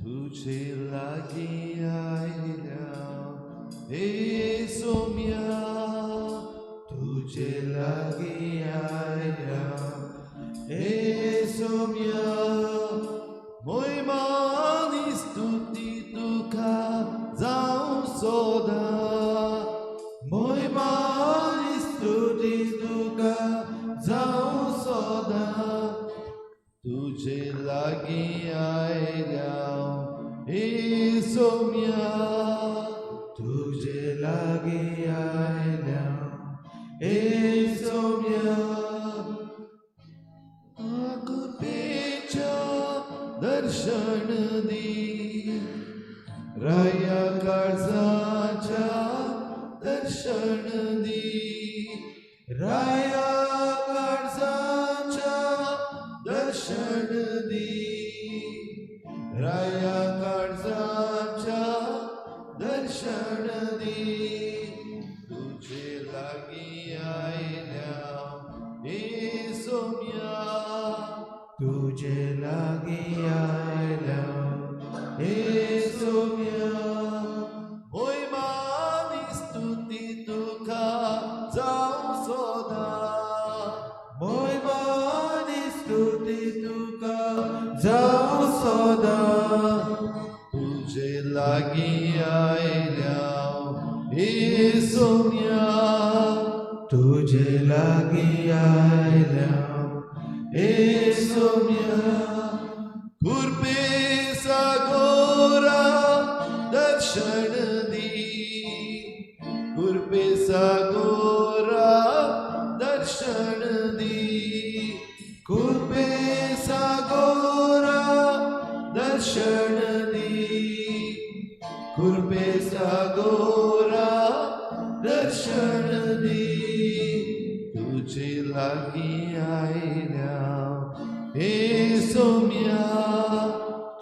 तुझे लागीं आयल्या हे सोम्या, तुझे लागीं आयल्या हे सोम्या. मोयमानी स्तुती तुका जावं सदां, मोयमानी स्तुती तुका जावं सदां. तुझे लागीं आयल्या हे सोम्या, तुझे लागीं आयल्या हे सोम्या. कृपेच्या दर्शन दी, राया काळजाच्या दर्शन दी, राया काळजाच्या दर्शन दी, राया काळजाच्या दर्शन दी. तुझे लागीं आयल्या हे सोम्या, तुझे लागीं आयल्या हे सोम्या. मोयमानी स्तुती तुका जावं सदां, मोयमानी स्तुती तुका जावं सदां. तुझे लागीं आयल्या हे सोम्या, तुझे लागीं आयल्या हे सोम्या. कृपे सागोरा दर्शन दी, कृपे सागोरा दर्शन दी, कृपे सागोरा दर्शन दी, कृपे सागोरा दर्शन दी. तुझे लागीं आयल्या हे सोम्या,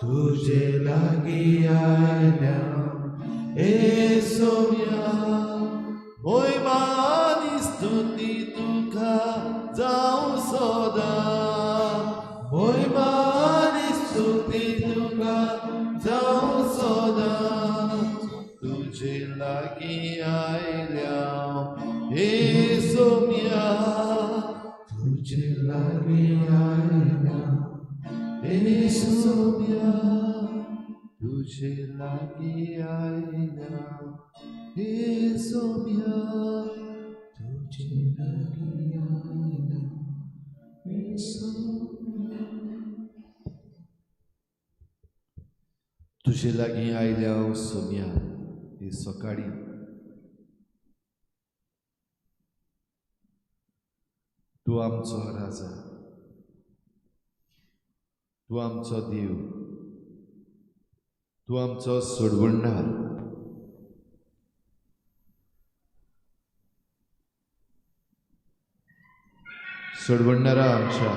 तुझे लागीं आयल्या हे सोम्या. मोयमानी स्तुती तुका जावं सदां, मोयमानी स्तुती तुका जावं सदां. तुझे लागीं आयल्या हे सोम्या, तुझे लागीं आयल्या हे सोम्या. तुझे लागीं आयल्या हे सोम्या. तुझे लागीं आयल्या हे सोम्या. तुझे लागीं आयल्या हांव सोम्या हे सकाळी तूं आमचो राजा, तूं आमचो देव, तूं आमचो सोडवणदार. सोडवणदारा आमच्या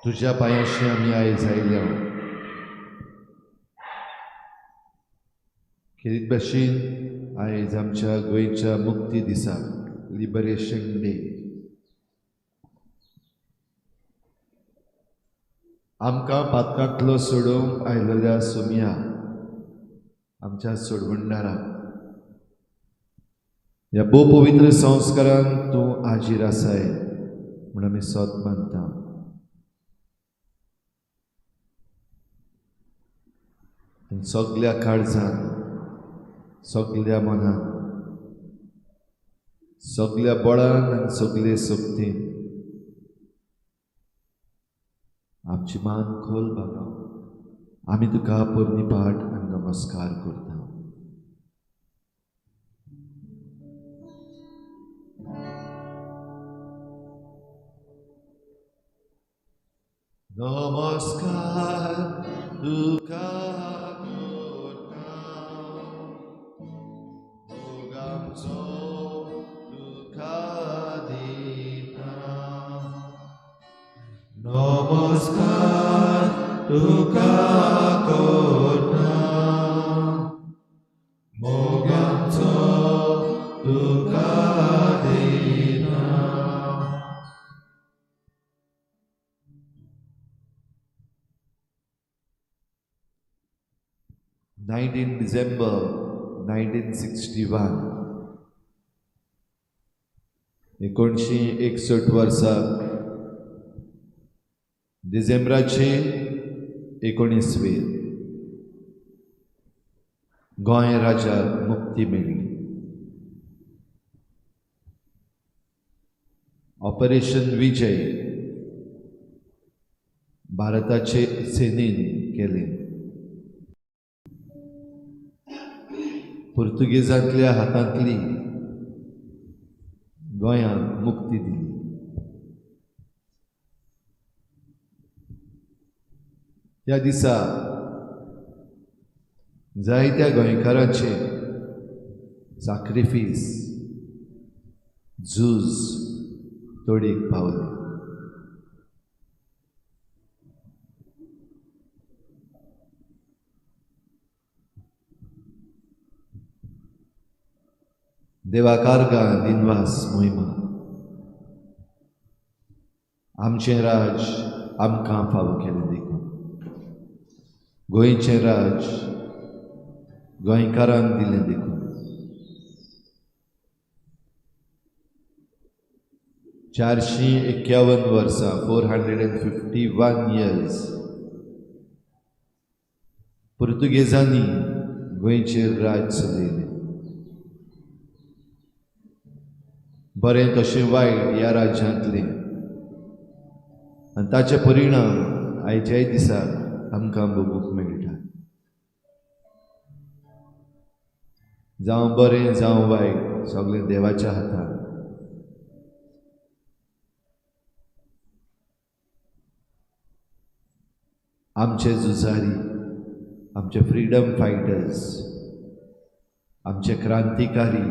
तुज्या पांयाशी आमी आयज आयल्या. खेरीत भाशेन आयज आमच्या गोंयच्या मुक्ती दिसा, लिबरेशन डे, आमकां पातकांतलो सोडोवंक आयलेल्या सोम्या आमच्या सोडवणदारा, ह्या भोव पवित्र संस्कारान तूं हाजीर आसाय म्हूण आमी सोद मानता. आनी सगल्या काळजान, सगल्या मनान, सगल्या बळान आनी सगले शक्तीन आमची मान खोल बागा आमी तुका पोरणी पाठ आनी नमस्कार करता. नमस्कार तुका करता, मोग आमचो तुका दिता. नमस्कार तुका करता, मोग आमचो तुका दिता. 19 डिसेंबर 1961 1961 वर्सा डिसेंबराचे 19वे गोंय राज्याक मुक्ती मेळ्ळी. ऑपरेशन विजय भारताचे सेनेन केलें. पुर्तुगेजांतल्या हातांतली गोंयांक मुक्ती दिली. त्या दिसा जायत्या गोंयकारांचे साक्रिफीस झूज तोडीक पावलें. देवाकारगा दिनवास मोहिमा आमचें राज आमकां फावो केलें देखून गोंयचें राज गोंयकारांक दिलें देखून 451 वर्सां 451 इयर्स पुर्तुगेजांनी गोंयचेर राज चलयलें. बरें तशें वायट ह्या राज्यांतलें आनी ताचे परिणाम आयच्याय दिसाक आमकां भोगूंक मेळटा. जावं बरें जावं वायट सगळें देवाच्या हातान. आमचे झुजारी, आमचे फ्रीडम फायटर्स, आमचे क्रांतिकारी,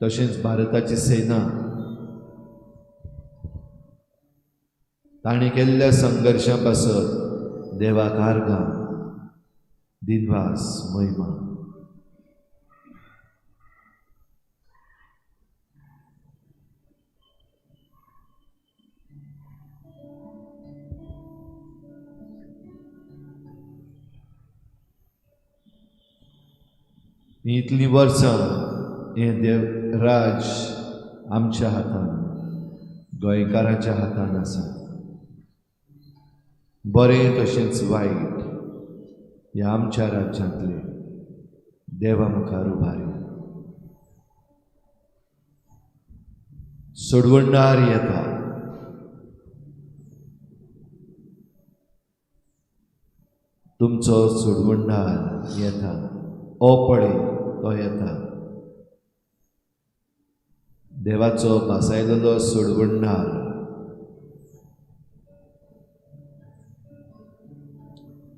तशेंच भारताची सेना ताणें केल्ल्या संघर्शा पासत देवाक आर्गां, दिनवास, महिमा. इतलीं वर्सां हें देव राज आमच्या हातान, गोंयकारांच्या हातान आसा. बरें तशेंच वायट ह्या आमच्या राज्यांतले देवा मुखार उबारी सोडवणदार येता. तुमचो सोडवणदार येता, ओ पळय तो येता. देवाचो भासायलेलो सोडवणदार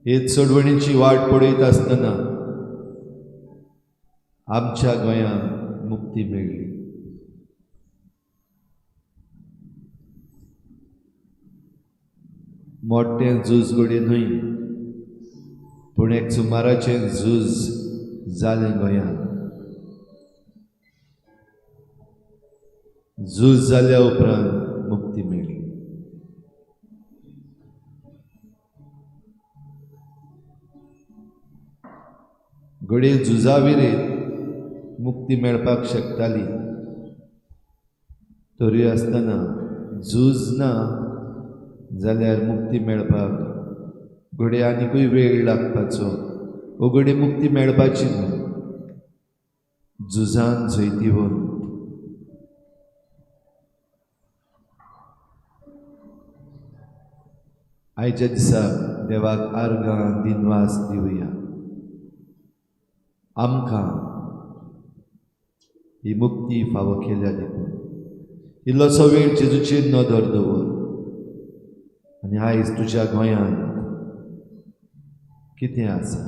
हेच सोडवणीची वाट पळयत आसतना आमच्या गोंयांक मुक्ती मेळ्ळी. मोठें झूज घडये न्हय, पूण एक सुमाराचें झूज जालें गोंयांत. झूज जाल्या उपरांत मुक्ती मेळ्ळी. घडये झुजा विरेत मुक्ती मेळपाक शकताली, तरी आसतना झूज ना जाल्यार मुक्ती मेळपाक घडये आनिकूय वेळ लागपाचो, वो घडये मुक्ती मेळपाची न्हय. झुजान जैतिवंत आयच्या दिसा देवाक आर्गां, दिनवास दिवया. आमकां ही मुक्ती फावो केल्या देखून इल्लोसो वेळ जेजूचेर नदर दवर आनी आयज तुज्या गोंयांत कितें आसा,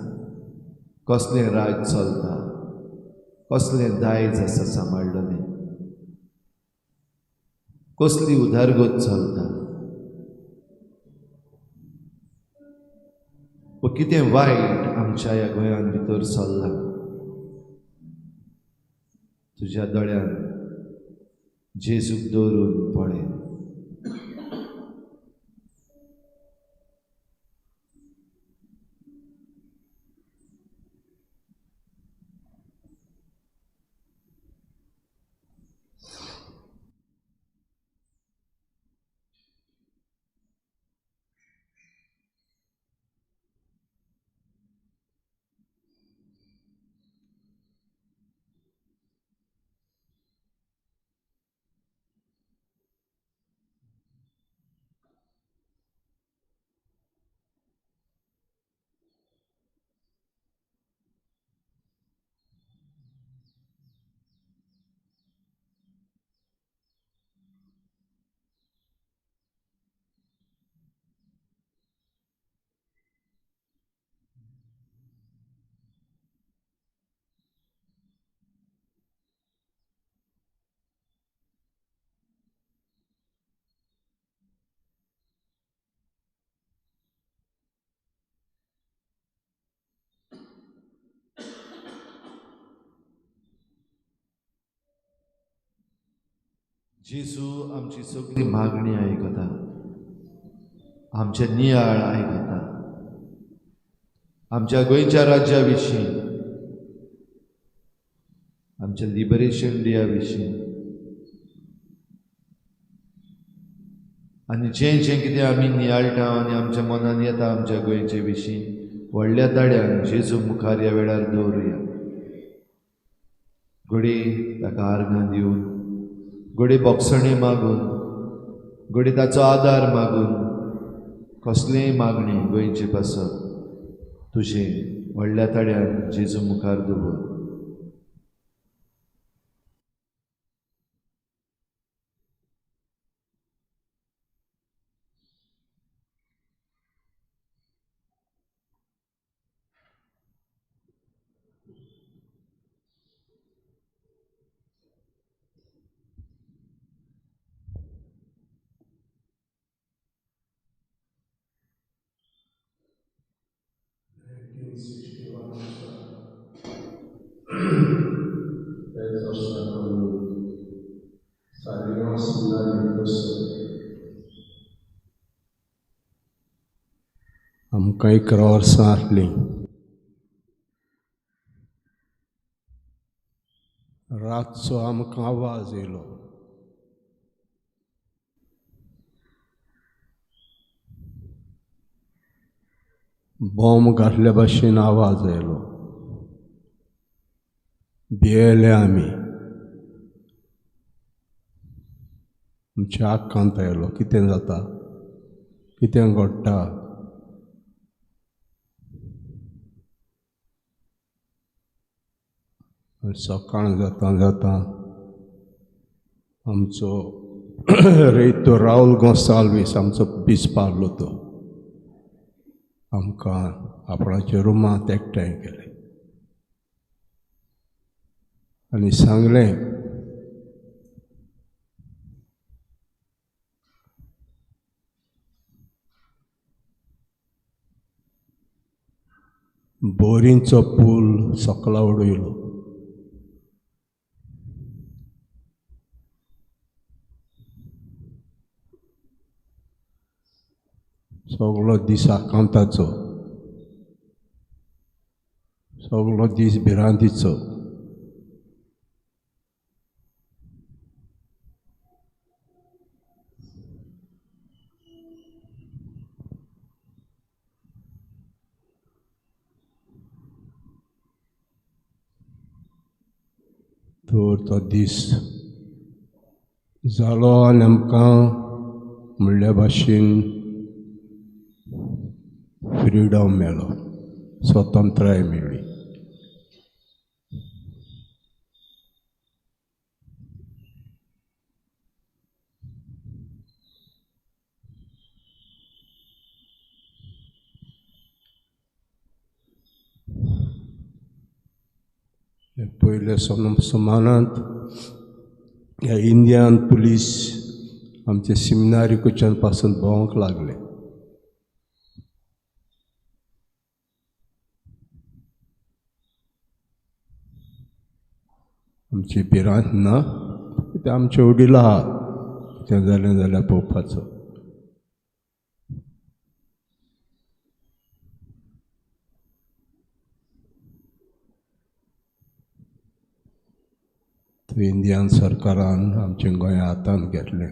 कसलें राज चलता, कसलें दायज आसा सांबाळलें, कसली उदरगत चलता, व कितें वायट आमच्या ह्या गोंयांत भितर चल्लां. तुज्या दोळ्यान जेजूक दवरून पळय. जेजू आमची सगळी मागणी आयकता, आमचे नियाळ आयकता, आमच्या गोंयच्या राज्या विशीं, आमच्या लिबरेशन डेया विशीं आनी जें जें कितें आमी नियाळटा आनी आमच्या मनान येता आमच्या गोंयचे विशीं व्हडल्या ताळ्यान जेजू मुखार ह्या वेळार दवरुया. घडये ताका आर्गां दिवन, घडये बोगसणें मागून, घडये ताचो आदार मागून, कसलेंय मागणें गोंयचे पासत तुजें व्हडल्या ताळ्यान जेजू मुखार दवर. आमकां 11 वर्सां आसलीं. रातचो आमकां आवाज येयलो. बॉम्ब घातल्या भाशेन आवाज आयलो. भियेले आमी. आमच्या आकांत आयलो, कितें जाता, कितें घडटा. सकाळ जाता जाता आमचो रेतो राहुल गोंसाल्वीस आमचो बिस्प आहलो, तो आमकां आपणाच्या रुमांत एकठांय केले आनी सांगलें, बोरींचो पूल सकला उडयलो. सगळो दीस आकांताचो, सगळो दीस भिरांतीचो. तर तो दीस जालो आनी आमकां म्हणल्या भाशेन फ्रिडम मेळ्ळो, स्वतंत्राय मेळ्ळी. पयल्या सुमानांत ह्या इंडियन पुलीस आमचे सिमिनारी कडच्यान पासून भोंवंक लागले. आमची भिरांत ना, ते आमचे वडील आहा, कितें जालें जाल्यार पळोवपाचो. इंडियन सरकारान आमचें गोंय हातांत घेतलें.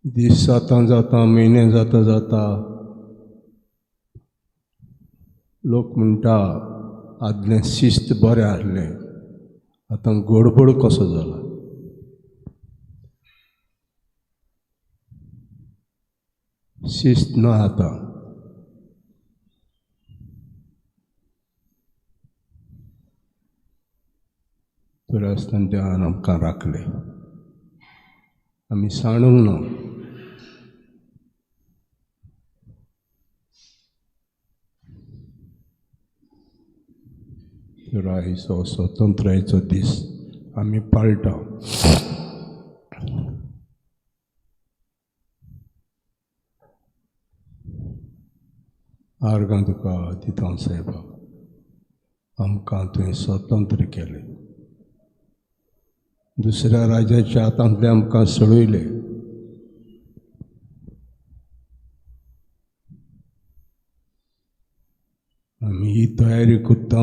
दीस जाता जाता, म्हयने जाता जाता लोक म्हणटा आदलें शिस्त बरें आसलें, आतां गडबड कसो जाला. शिस्त ना आतां. तर आसतना देवान आमकां राखले, आमी सांडूंक ना. तर आयचो स्वतंत्रायेचो दीस आमी पाळटा. आर्गां तुका दिता सायबा. आमकां तुवें स्वतंत्र केलें, दुसऱ्या राज्याच्या हातांतलें आमकां सोडयलें. आमी ही तयारी करता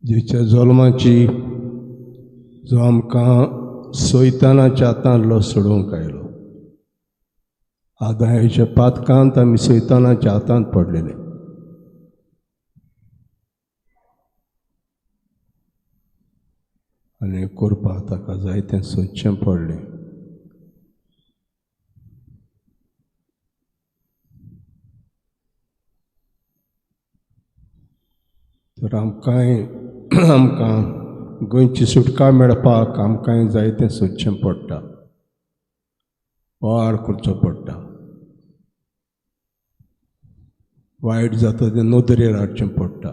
जेच्या जल्माची, जो आमकां सैतानाच्या हातांतलो सोडोवंक आयलो. आदायाच्या पातकांत आमी सैतानाच्या हातांत पडलेले. आनी करपाक ताका जायतें सोदचें पडलें. तर आमकांय आमकां गोंयची सुटका मेळपाक आमकांय जायतें सोदचें पडटा, वाड करचो पडटा, वायट जाता तें नदरेर हाडचें पडटा.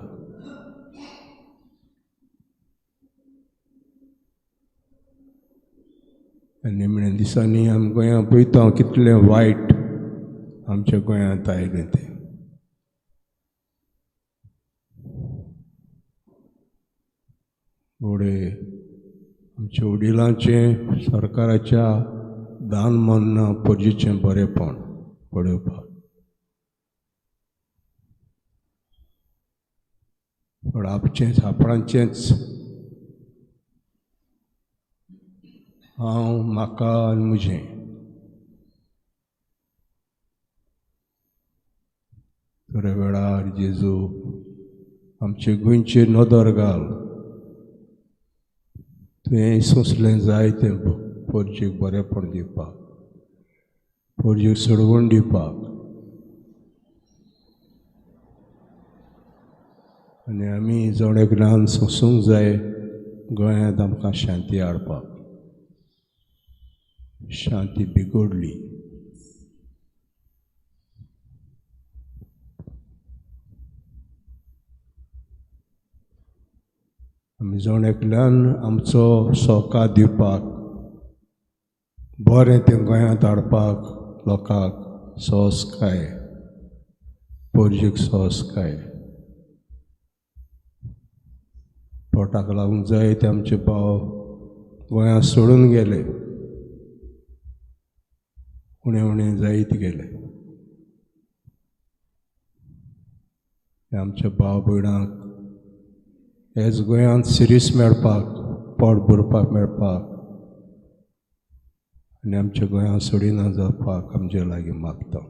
निमण्या दिसांनी आमी गोंयांत पळयता कितलें वायट आमच्या गोंयांत आयलें तें. घोडे आमच्या वडिलांचें सरकाराच्या दान मानना परजेचें बरेंपण पळोवपाक. पण आपचेंच आपणाचेंच हांव, म्हाका आनी म्हजें. थोड्या वेळार जेजू आमचे गोंयचेर नदर घाल. तुवें सोंसलें जाय तें परजेक बरेंपण दिवपाक, परजेक सोडवण दिवपाक. आनी आमी जण एकल्यान सोंसूंक जाय गोंयांत आमकां शांती हाडपाक. शांती बिगडली. आमी जण एकल्यान आमचो सहकार दिवपाक, बरें तें गोंयांत हाडपाक लोकांक सोंसकाय, परजेक सोंसकाय. पोटाक लागूंक जाय ते आमचे भाव गोंयांत सोडून गेले, उणें उणें जायत गेले. आमच्या भाव भयणांक हेच गोंयांत सिरीस मेळपाक, पोट भरपाक मेळपाक आनी आमच्या गोंयांत सोडिना जावपाक आमचे लागीं मागता.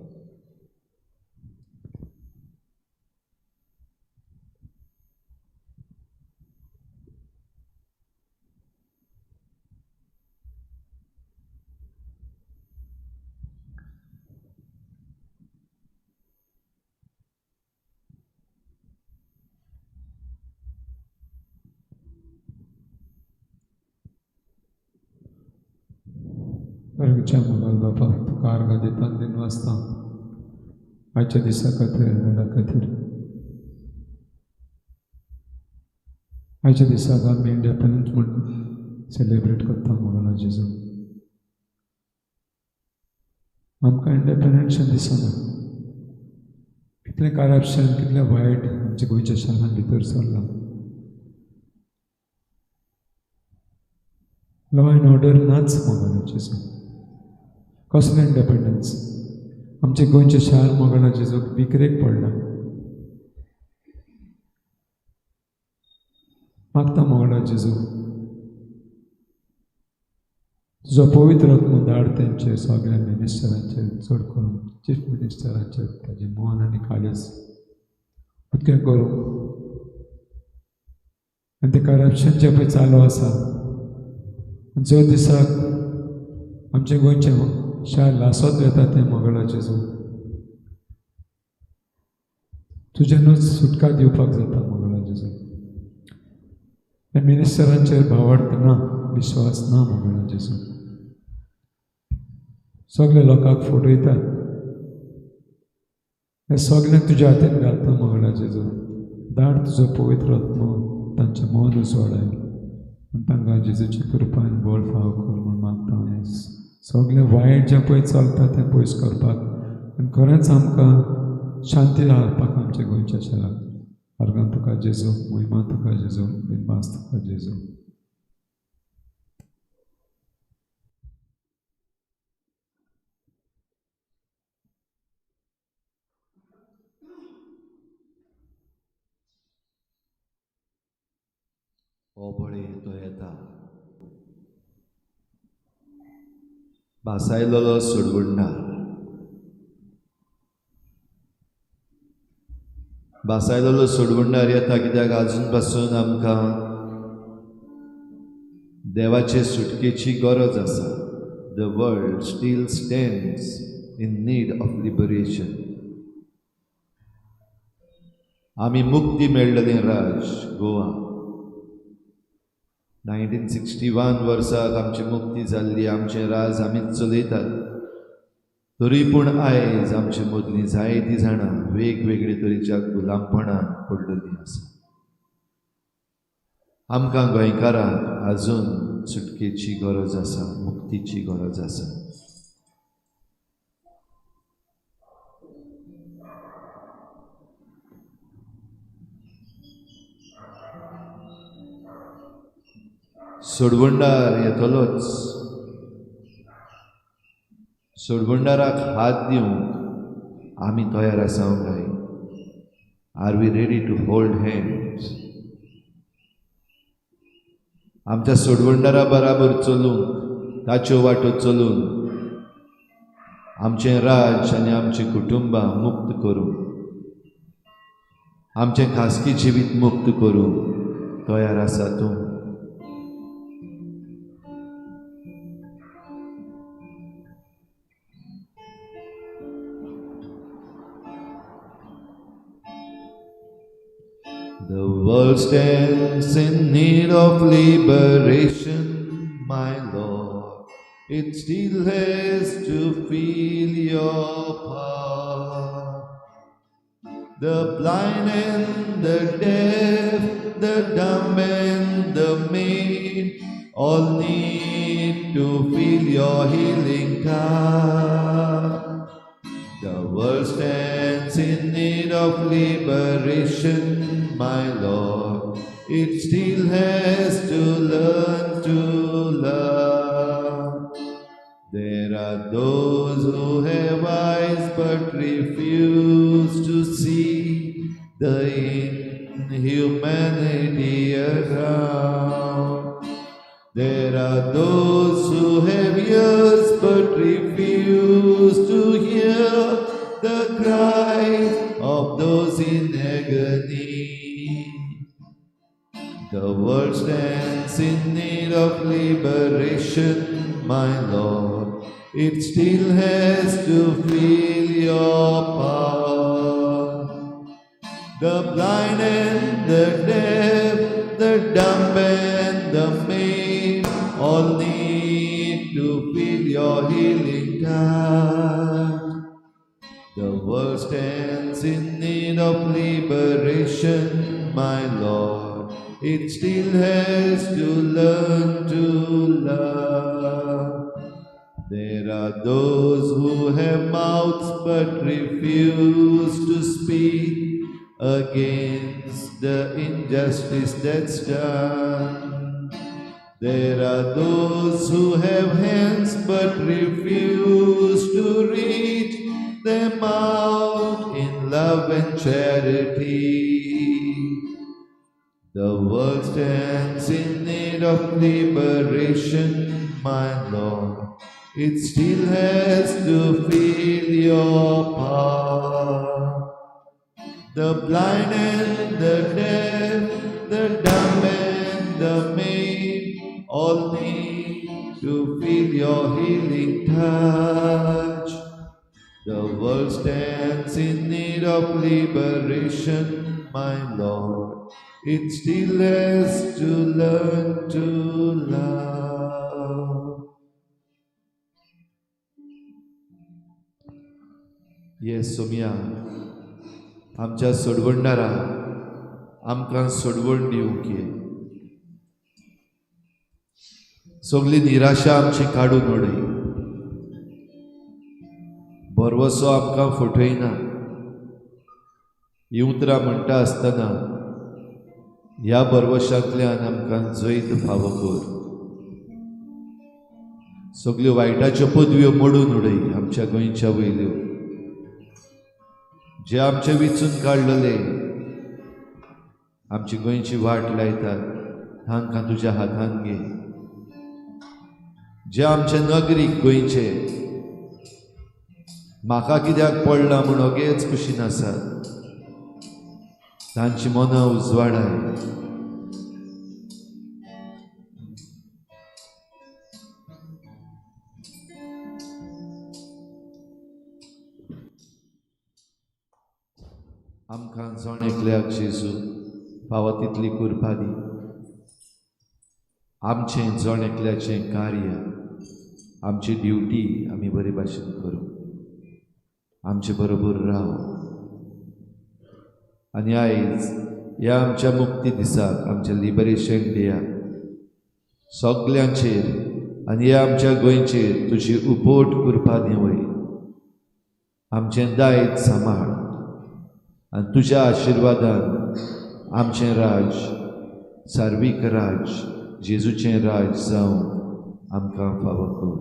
सर्गच्या मोगाळ बापा, तुका आर्गां दिता दिन वाचता आयच्या दिसा खातीर, वेळा खातीर. आयच्या दिसाक आमी इंडिपेंडन्स म्हूण सेलेब्रेट करता मोगाळा जेजू. आमकां इंडिपेंडन्स दिसना. कितलें करप्शन, कितलें वायट आमच्या गोंयच्या शारांत भितर सरलां. लॉ एंड ऑर्डर नाच मोगाळा जेजू. कसलें इंडिपेंडन्स? आमचें गोंयचें शार मोगाळा जेजू विक्रेक पडलां. मागता मोगाळा जेजू तुजो पवित्र आत्मो धाड तेंचेर, सगळ्या मिनिस्टरांचेर, चड करून चीफ मिनिस्टरांचेर, ताजें मन आनी काळीज उदकें करूं. आनी तें करप्शन जें पळय चालू आसा, जो दिसाक आमचें गोंयचें शार लासत वता तें मोगाळा जेजू तुज्यानूच सुटका दिवपाक जाता मोगाळा जेजू. मिनिस्टरांचेर भावार्थ ना, विश्वास ना मोगाळा जेजू. सगळे लोकांक फटयतात, हें सगळें तुज्या हातीन घालता मोगाळा जेजू. धाड तुजो पवित्र आत्मो तांचें मन उजवाडाय आनी तांकां जेजूची कृपान बळ फाव कर म्हूण मागता. हें सगळें वायट जें पळय चलता तें पयस करपाक आनी खरेंच आमकां शांती हाडपाक आमच्या गोंयच्या शाराक. आर्गां तुका जेजू, मोहिमा तुका जेजू, दिनवास तुका जेजू. हो पळय तो येता, भासायलोलो सोडवणदार, भासायलोलो सोडवणदार येता. कित्याक आजून पासून आमकां देवाचे सुटकेची गरज आसा. The world still stands in need of liberation. आमी मुक्ती मेळ्ळेलें राज गोवा. 1961 वर्साक आमची मुक्ती जाल्ली, आमचें राज आमीच चलयतात. तरी पूण आयज आमचे मदलीं जायतीं जाणां वेगवेगळे तरेच्या गुलामपणान पडलेलीं आसा. आमकां गोंयकारांक आजून सुटकेची गरज आसा, मुक्तीची गरज आसा. सोडवणदार येतलोच. सोडवणदाराक हात दिवंक आमी तयार आसा काय? Are we ready to hold hands? आमच्या सोडवणदारा बराबर चलूंक, ताच्यो वाटो चलून आमचें राज्य आनी आमचीं कुटुंबां मुक्त करूंक, आमचें खासगी जिवीत मुक्त करूंक तयार आसा तूं? The world stands in need of liberation, my Lord. It still has to feel your power. The blind and the deaf, the dumb and the mute, all need to feel your healing touch. The world stands in need of liberation, my Lord. It still has to learn to love. There are those who have eyes but refuse to see the inhumanity around. There are those who have ears but refuse to hear the cries of those in agony. The world stands in need of liberation, my Lord. It still has to feel your power. The blind and the deaf, the dumb and the mute, all need to feel your healing touch. The world stands in need of liberation, my Lord. It still has to learn to love. There are those who have mouths but refuse to speak against the injustice that's done. There are those who have hands but refuse to reach them out in love and charity. The world stands in need of liberation, my Lord. It still has to feel your power. The blind and the deaf, the dumb and the mute, all need to feel your healing touch. The world stands in need of liberation, my Lord. It still has to learn to love. Yes, Soumya, आमच्या सोडवणदारा आमकां सोडवण दिवंक ये. सगळी निराशा आमची काडून उडय. भरवसो आमकां फटयना. ही उतरां म्हणटा आसतना ह्या बरवशांतल्यान आमकां जैत फावो कर. सगल्यो वायटाच्यो पदव्यो मोडून उडय आमच्या गोंयच्या वयल्यो, जे आमचे विचून काडलेले आमची गोंयची वाट लायतात तांकां तुज्या हातान घे. जे आमचे नगरीक गोंयचे म्हाका कित्याक पडलां म्हूण ओगेच कुशीन आसात तांची मनां उजवाडाय. आमकां जण एकल्याक जेजू फावो तितली कृपा दी. आमचें जण एकल्याचें कार्य, आमची ड्युटी आमी बरे भाशेन करूं. आमचे बरोबर राव आनी आयज ह्या आमच्या मुक्ती दिसाक, आमच्या लिबरेशन डेयाक सगल्यांचेर आनी ह्या आमच्या गोंयचेर तुजी उपोट कृपा दिवय. आमचें दायज सांबाळ आनी तुज्या आशिर्वादान आमचें राज, सार्वीक राज, जेजूचें राज जावं आमकां फावो कर.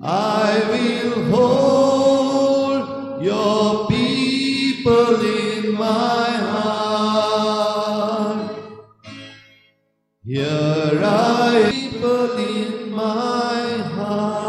I will hold your people in my heart. Here I people in my heart.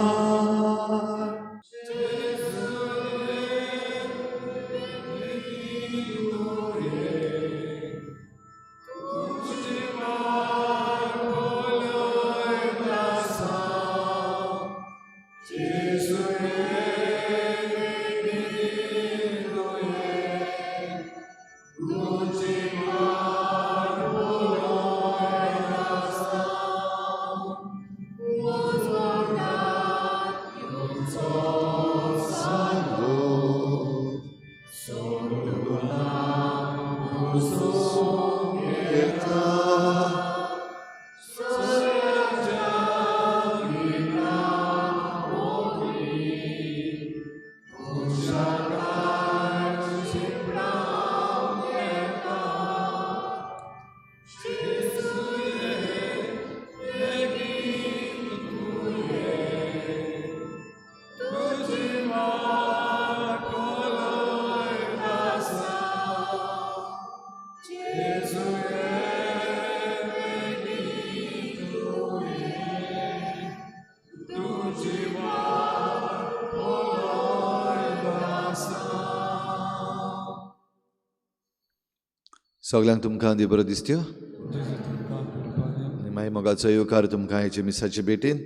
सगळ्यांक तुमकां दी बरो दिसत्यो आनी मागीर मोगाचो येवकार तुमकां हेचे मिसाचे भेटीन.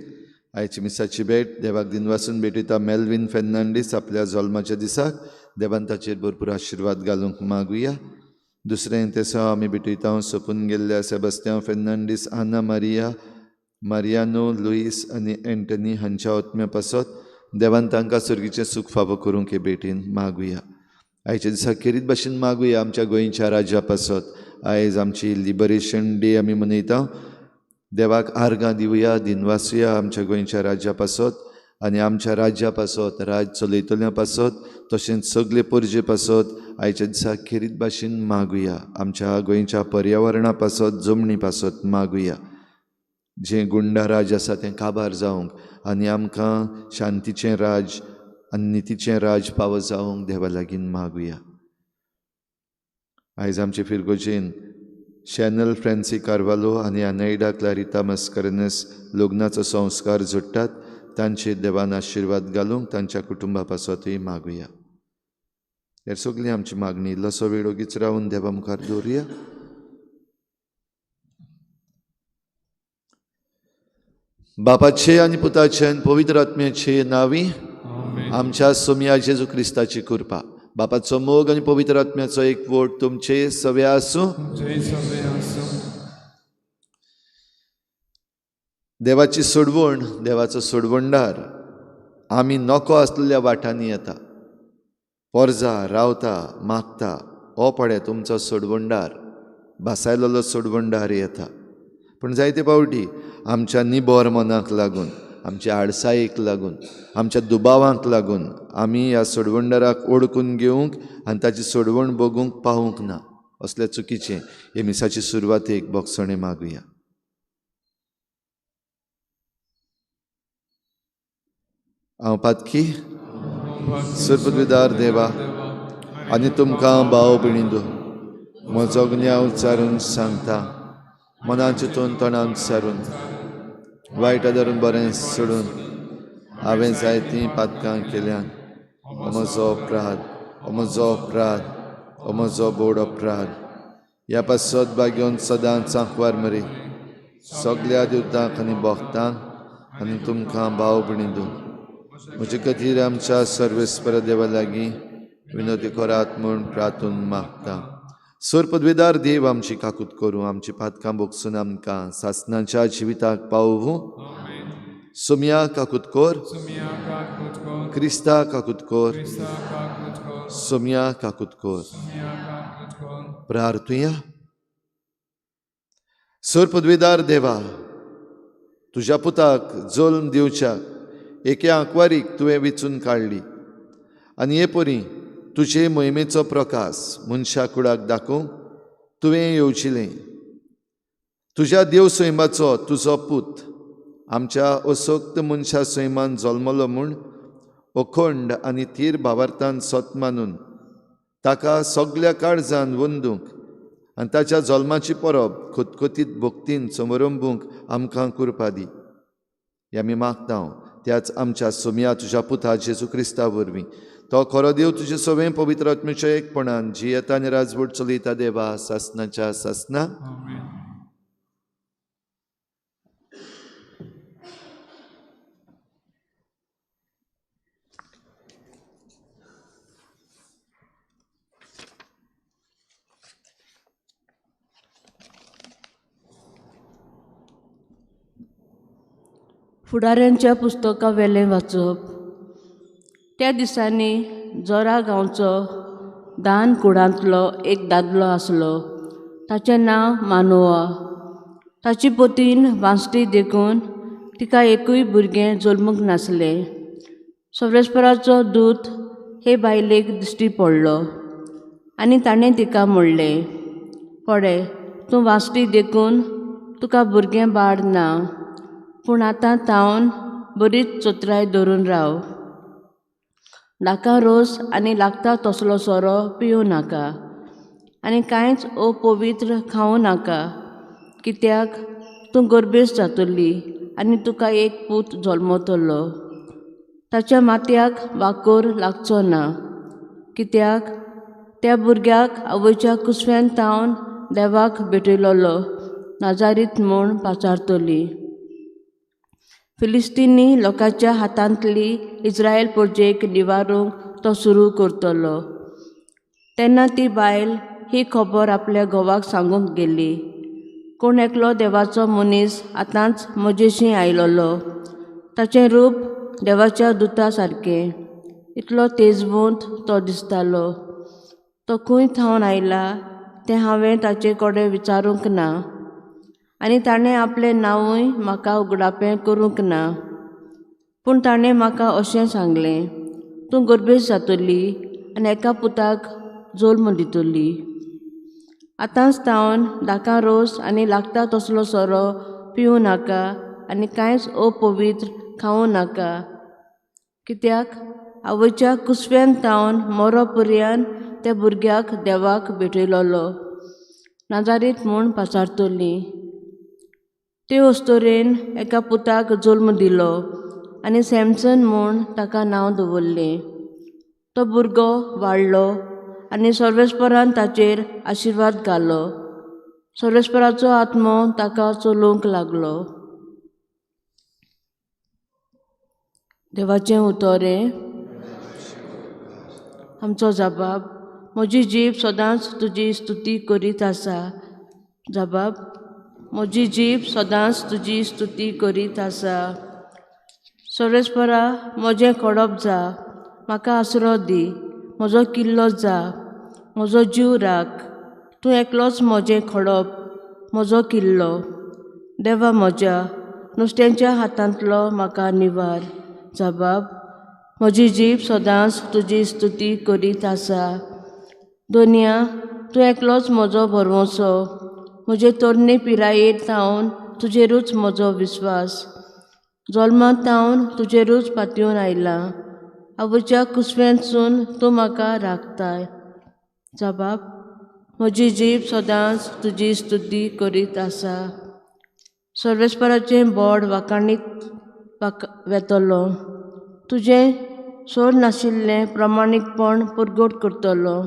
आयची मिसाची भेट देवाक दिनवासून भेटयता मेल्विन फेर्नांडीस आपल्या जल्माच्या दिसाक देवान ताचेर भरपूर आशिर्वाद घालूंक मागुया. दुसरें तेसांव आमी भेटयता सोंपून गेल्ल्या सेबास्त्यांव फेर्नांडीस, आना मारिया, मारियानो, लुईस आनी एंटनी हांच्या आत्म्या पासत देवान तांकां सर्गीचें सूख फावो करूंक हे भेटीन मागुया. आयच्या दिसा खेरीत भाशेन मागुया आमच्या गोंयच्या राज्या पासत. आयज आमची लिबरेशन डे आमी मनयता. देवाक आर्गां दिवया, दिनवासुया आमच्या गोंयच्या राज्या पासत आनी आमच्या राज्या पासत, राज चलयतल्या पासत, तशेंच सगळे परजे पासत आयच्या दिसा खेरीत भाशेन मागुया. आमच्या गोंयच्या पर्यावरणा पासत, जमनी पासत मागुया. जें गुंडा राज आसा तें काबार जावंक आनी आमकां शांतीचें राज आनी नितीचें राज पावो जावंक देवा लागीं मागुया. आयज आमचे फिरगोजेन शॅनल फ्रॅन्सी कार्वालो आनी अनैडा क्लारिता मस्करनस लग्नाचो संस्कार जोडटात, तांचेर देवान आशिर्वाद घालूंक तांच्या कुटुंबा पासतूय मागुया. हेर सगळी आमची मागणी इल्लोसो वेळ ओगीच रावन देवा मुखार दवरुया. बापाचे आनी पुताचे आनी पवित्र आत्म्याचे नांवी आमच्या सोमया जेजू क्रिस्ताची कृपा, बापाचो मोग आनी पवित्र आत्म्याचो एकवट तुमचे सवे आसूं. देवाची सोडवण, देवाचो सोडवणदार आमी नको आसलेल्या वाटांनी येता, पोरजा रावता, मागता. हो पळय तुमचो सोडवणदार, भासायलेलो सोडवणदार येता. पूण जायते फावटी आमच्या निबर मनाक लागून, आमच्या आडसायेक लागून, आमच्या दुबावांक लागून आमी ह्या सोडवणदाराक ओडकून घेवंक आनी ताची सोडवण बगूंक पावूंक ना. असल्या चुकीचें हे मिसाची सुरवातेक भोगसणें मागुया. हांव पातकी सुरपदवीदार देवा आनी तुमकां भाव भयणींनो म्हजो गुन्यांव उच्चारून सांगता, मनान चिंतून तोंडान सारून वायट धरून बरें सोडून हांवें जायतीं पातकां केल्यान. म्हजो अपराध, म्हजो अपराध, म्हजो बोड अपराध. ह्या पासत भाग्योन सदांच सांकवार मरी सगल्या देवतांक आनी भक्तांक आनी तुमकां भाव भयणींनो म्हजे खातीर आमच्या सर्वेस्पर देवा लागीं विनोदी करात म्हूण प्रार्थून मागता. सोर पदवेदार देव आमची काकूत करूं, आमची पातकां भोगसून आमकां सासनाच्या जिविताक पावोवं. सोमया काकूत कोर, क्रिस्ता काकूत कोर, सोमया काकूत कोर. प्रार्थुया. सोर पदवेदार देवा, तुज्या पुताक जल्म दिवच्याक एके आंकवारीक तुवें विचून काडली आनी हे परी तुजे मोहिमेचो प्रकाश मनशा कुडाक दाखोवंक तुवें येवचिलें. तुज्या देव सैमाचो तुजो पूत आमच्या असक्त मनशा सैमान जल्मलो म्हूण अखंड आनी थीर भावार्थान सत मानून ताका सगल्या काळजान वंदूंक आनी ताच्या जल्माची परब खतखतीत भक्तीन समरंबूंक आमकां कृपा दी. हे आमी मागता त्याच आमच्या सोमया तुज्या पुता जेजू क्रिस्ता वरवीं. तो खरो देव तुजे सवें पवित्र आत्म्याच्या एकपणान जियेता आनी राजवट चलयता देवा सासनाच्या सासना. फुडाऱ्यांच्या पुस्तकां वेलें वाचप. त्या दिसांनी जोरा गांवचो दान कुडांतलो एक दादलो आसलो, ताचें नांव मानोआ. ताची पतीन वांचली देखून तिका एकूय भुरगें जल्मूंक नासलें. सर्वेस्पराचो दूत हे बायलेक दिश्टी पडलो आनी ताणें तिका म्हणलें, पळय तूं वांचली देखून तुका भुरगें बाळ ना, पूण आतां तावन बरीच चतुराय धरून राव. नाका रोस आनी लागता तसलो सोरो पिवूं नाका आनी कांयच अपवित्र खावूं नाका, कित्याक तूं गर्भेस्त जातली आनी तुका एक पूत जल्मतलो. ताच्या माथ्याक वाकोर लागचो ना, कित्याक त्या भुरग्याक आवयच्या कुसव्यान तावन देवाक भेटयलोलो नाजारीत म्हूण पाचारतली. फिलिस्तीनी लोकांच्या हातांतली इस्रायल परजेक निवारूंक तो सुरू करतलो. तेन्ना ती बायल ही खबर आपल्या घोवाक सांगूंक गेली. कोण एकलो देवाचो मनीस आतांच म्हजेशी आयलोलो. ताचें रूप देवाच्या दुता सारकें, इतलो तेजवंत तो दिसतालो. तो खंय थावन आयला तें हांवें ताचे कडेन विचारूंक ना आनी ताणें आपलें नांवूय म्हाका उगडापें करूंक ना. पूण ताणें म्हाका अशें सांगलें, तूं गर्भेस्त जातली आनी एका पुताक जल्म दितली. आतांच तावन दाकां रोस आनी लागता तसलो सोरो पिवूं नाका आनी कांयच अपवित्र खावूं नाका, कित्याक आवयच्या कुसव्यान तावन मरो पर्यान त्या भुरग्याक देवाक भेटयलोलो नाजारीत म्हूण पाचारतली. ते अस्तोरेन एका पुताक जल्म दिलो आनी सॅमसन म्हूण ताका नांव दवरलें. तो भुरगो वाडलो आनी सर्वेस्परान ताचेर आशिर्वाद घालो. सर्वेस्पराचो आत्मो ताका चलोवंक लागलो. देवाचें उतोरें. आमचो जबाब. म्हजी जीब सदांच तुजी स्तुती करीत आसा. जबाब. म्हजी जीब सदांच तुजी स्तुती करीत आसा. सर्वेस्परा म्हजें खडप जा, म्हाका आसरो दी, म्हजो किल्लो जा, म्हजो जीव राख. तूं एकलोच म्हजें खडप, म्हजो किल्लो. देवा म्हज्या, नुस्त्यांच्या हातांतलो म्हाका निवार. जबाब. म्हजी जीब सदांच तुजी स्तुती करीत आसा. दोनया, तूं एकलोच म्हजो भरवंसो. म्हजे तरणे पिरायेर थावन तुजेरूच म्हजो विस्वास. जल्मांत थावन तुजेरूच पातयेवन आयलां. आवयच्या कुसव्यांतसून तूं म्हाका राखताय. जबाब. म्हजी जीब सदांच तुजी स्तुती करीत आसा. सर्वेस्पराचें बोड वाखाणीत वेतलो. तुजें सोर नाशिल्लें प्रमाणीकपण परगट करतलो.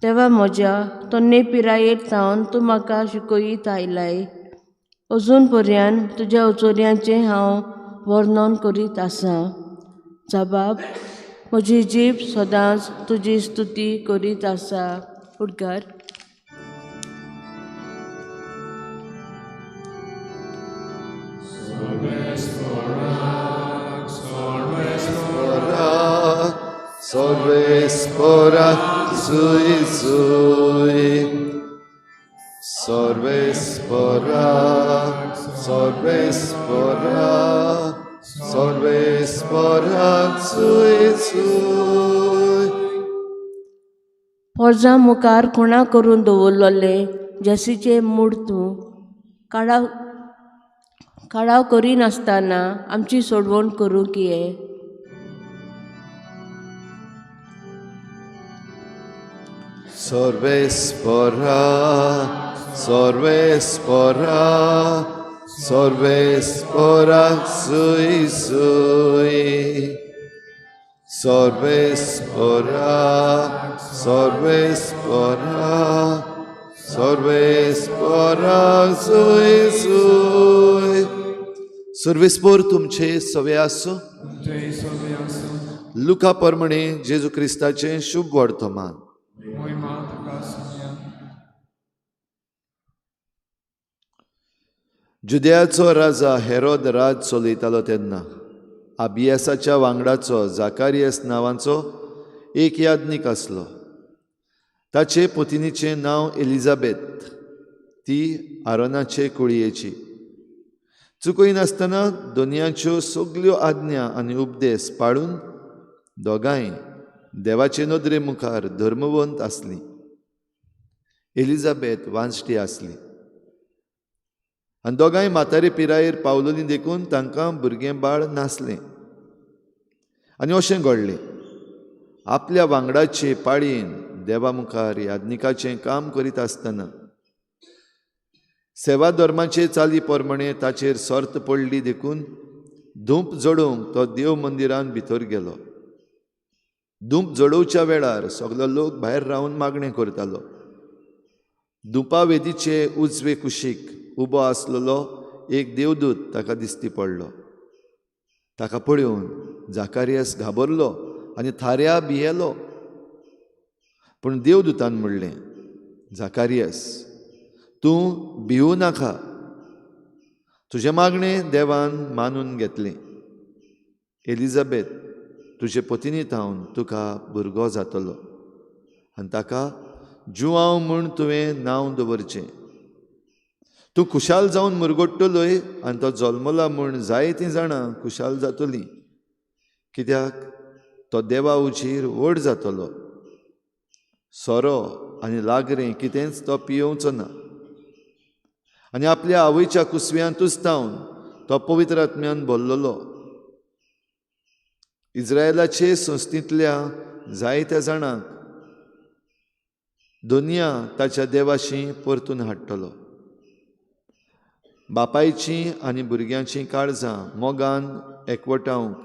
देवा म्हज्या, तरणे पिरायेर थावन तूं म्हाका शिकयत आयलाय. अजून पर्यान तुज्या उचोर्यांचें हांव वर्णन करीत आसा. जबाब. म्हजी जीब सदांच तुजी स्तुती करीत आसा. उडगार. Sorvespora sui sui, sorvespora, sorvespora, sorvespora sui sui. पोरजा मुखार खुणा करून दवरलोले जेसीचें मूड तूं काळाव काळाव करिनासतना आमची सोडवण करूंक ये. Sorvespora, sorvespora, sorvespora sui sui. Sorvespora, sorvespora, sorvespora sui sui. Sorvespor तुमचे सवे आसूं. लुका परमणे जेजू क्रिस्ताचें शुभ वर्तमान. जुदयाचो राजा हेरोद राज चलयतालो तेन्ना आबियासाच्या वांगडाचो जाकारियस नांवाचो एक याज्ञीक आसलो. ताचे पतिनीचें नांव एलिजाबेथ. ती आरोनाचे कुळयेची. चुकयनासतना दोनयांच्यो सगल्यो आज्ञा आनी उपदेश पाळून दोगांय देवाचे नदरे मुखार धर्मवंत आसली. एलिजाबेथ वांजटी आसली आनी दोगांय म्हातारे पिरायेर पावलोलीं देखून तांकां भुरगें बाळ नासलें. आनी अशें घडलें, आपल्या वांगडाचे पाळयेन देवा मुखार याज्ञिकाचें काम करीत आसतना सेवा धर्माचे चाली प्रमाणे ताचेर सर्त पडली देखून धूप जडोवंक तो देव मंदिरान भितर गेलो. धूप जडोवच्या वेळार सगलो लोक भायर रावन मागणें करतालो. धुपावेदीचे उजवे कुशीक उबो आसलेलो एक देवदूत ताका दिश्टी पडलो. ताका पळोवन जाकारियस घाबरलो आनी थाऱ्या भियेलो. पूण देवदूतान म्हणलें, जाकारियस, तूं भिवू नाका, तुजें मागणें देवान मानून घेतलें. एलिझाबेथ तुजे पतिनी थावन तुका भुरगो जातलो आनी ताका जुआंव म्हूण तुवें नांव दवरचें. तूं खुशाल जावन मुरगोट्टलोय आनी तो जल्मला म्हूण जायतीं जाणां खुशाल जातलीं, कित्याक तो देवा उजीर व्हड जातलो. सोरो आनी लागरें कितेंच तो पियोवचो ना आनी आपल्या आवयच्या कुसव्यांतूच थावन तो पवित्र आत्म्यान भरलेलो. इस्रायलाचे संस्थेंतल्या जायत्या जाणांक दुनिया ताच्या देवाशी परतून हाडटलो. बापायचीं आनी भुरग्यांचीं काळजां मोगान एकवटावंक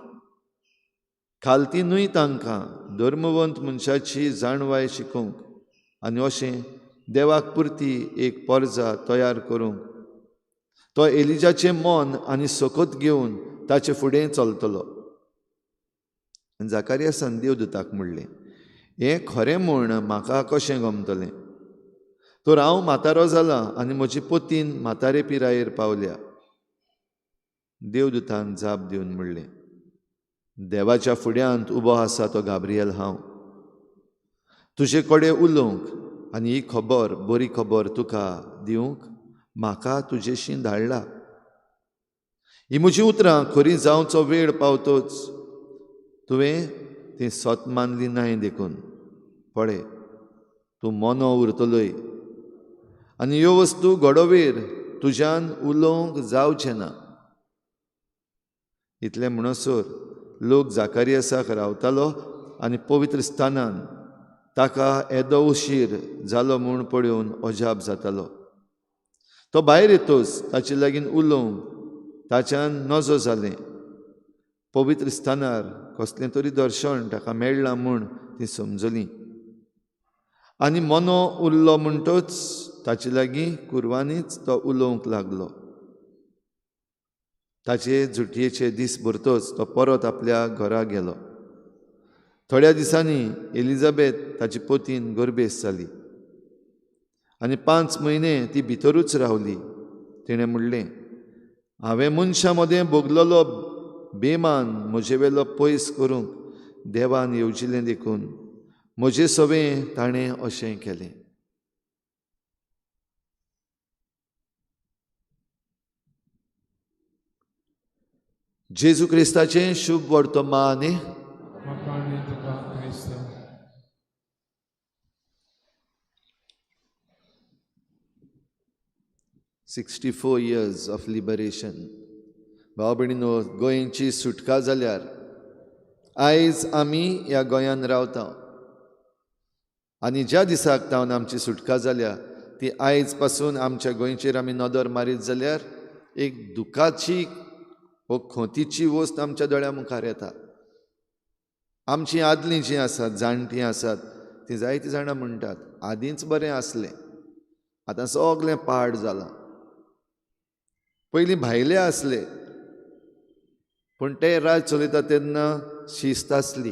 खालती न्हय तांकां धर्मवंत मनशाची जाणवाय शिकोवंक आनी अशें देवाक पुरती एक परजा तयार करूंक तो एलिजाचें मन आनी सकत घेवन ताचे फुडें चलतलो. जाकारियासान देवदूताक म्हणलें, हें खरें म्हूण म्हाका कशें गमतलें? तर हांव म्हातारो जाला आनी म्हजी पतीन म्हातारे पिरायेर पावल्या. देवदूतान जाप दिवन म्हणलें, देवाच्या फुड्यांत उबो आसा तो गाब्रियल हांव. तुजे कडेन उलोवंक आनी ही खबर, बरी खबर तुका दिवंक म्हाका तुजेशी धाडला. ही म्हजी उतरां खरी जावचो वेळ पावतोच तुवें ती सत मानली नाय देखून पळय तूं मोनो उरतलोय आनी ह्यो वस्तू घडोवेर तुज्यान उलोवंक जावचें ना. इतलें म्हणसर लोक जाकारियसाक रावतालो आनी पवित्र स्थानान ताका येदो उशीर जालो म्हूण पळोवन अजाप जातालो. तो भायर येतोच ताचे लागीं उलोवंक ताच्यान नजो जालें. पवित्र स्थानार कसलें तरी दर्शन ताका मेळ्ळां म्हूण ती समजली आनी मोनो उरलो म्हणटच ताचे लागीं कुरवांनीच तो उलोवंक लागलो. ताचे जुटयेचे दीस भरतोच तो परत आपल्या घरा गेलो. थोड्या दिसांनी एलिझाबेथ ताची पतीन गर्भेस्त जाली आनी 5 म्हयने ती भितरूच रावली. तिणें म्हणलें, हांवें मनशां मदें भोगलेलो बेमान म्हजे वेलो पयस करूंक देवान येवजिलें देखून म्हजे सवें ताणें अशें केलें. जेजू क्रिस्ताचें शुभ वर्तमान. 64 years of liberation. भाव भयणीनो, गोंयची सुटका जाल्यार आयज आमी ह्या गोंयान रावता आनी ज्या दिसाक तावन आमची सुटका जाल्या ती आयज पासून आमच्या गोंयचेर आमी नदर मारीत जाल्यार एक दुखाची वो खोतीची वस्त आमच्या दोळ्या मुखार येता. आमची आदलीं जीं आसात, जाणटीं आसात, तीं जायतीं जाणां म्हणटात आदींच बरें आसलें, आतां सगळें पाड जालां. पयलीं भायले आसले पूण ते राज चलयता तेन्ना शिस्त आसली,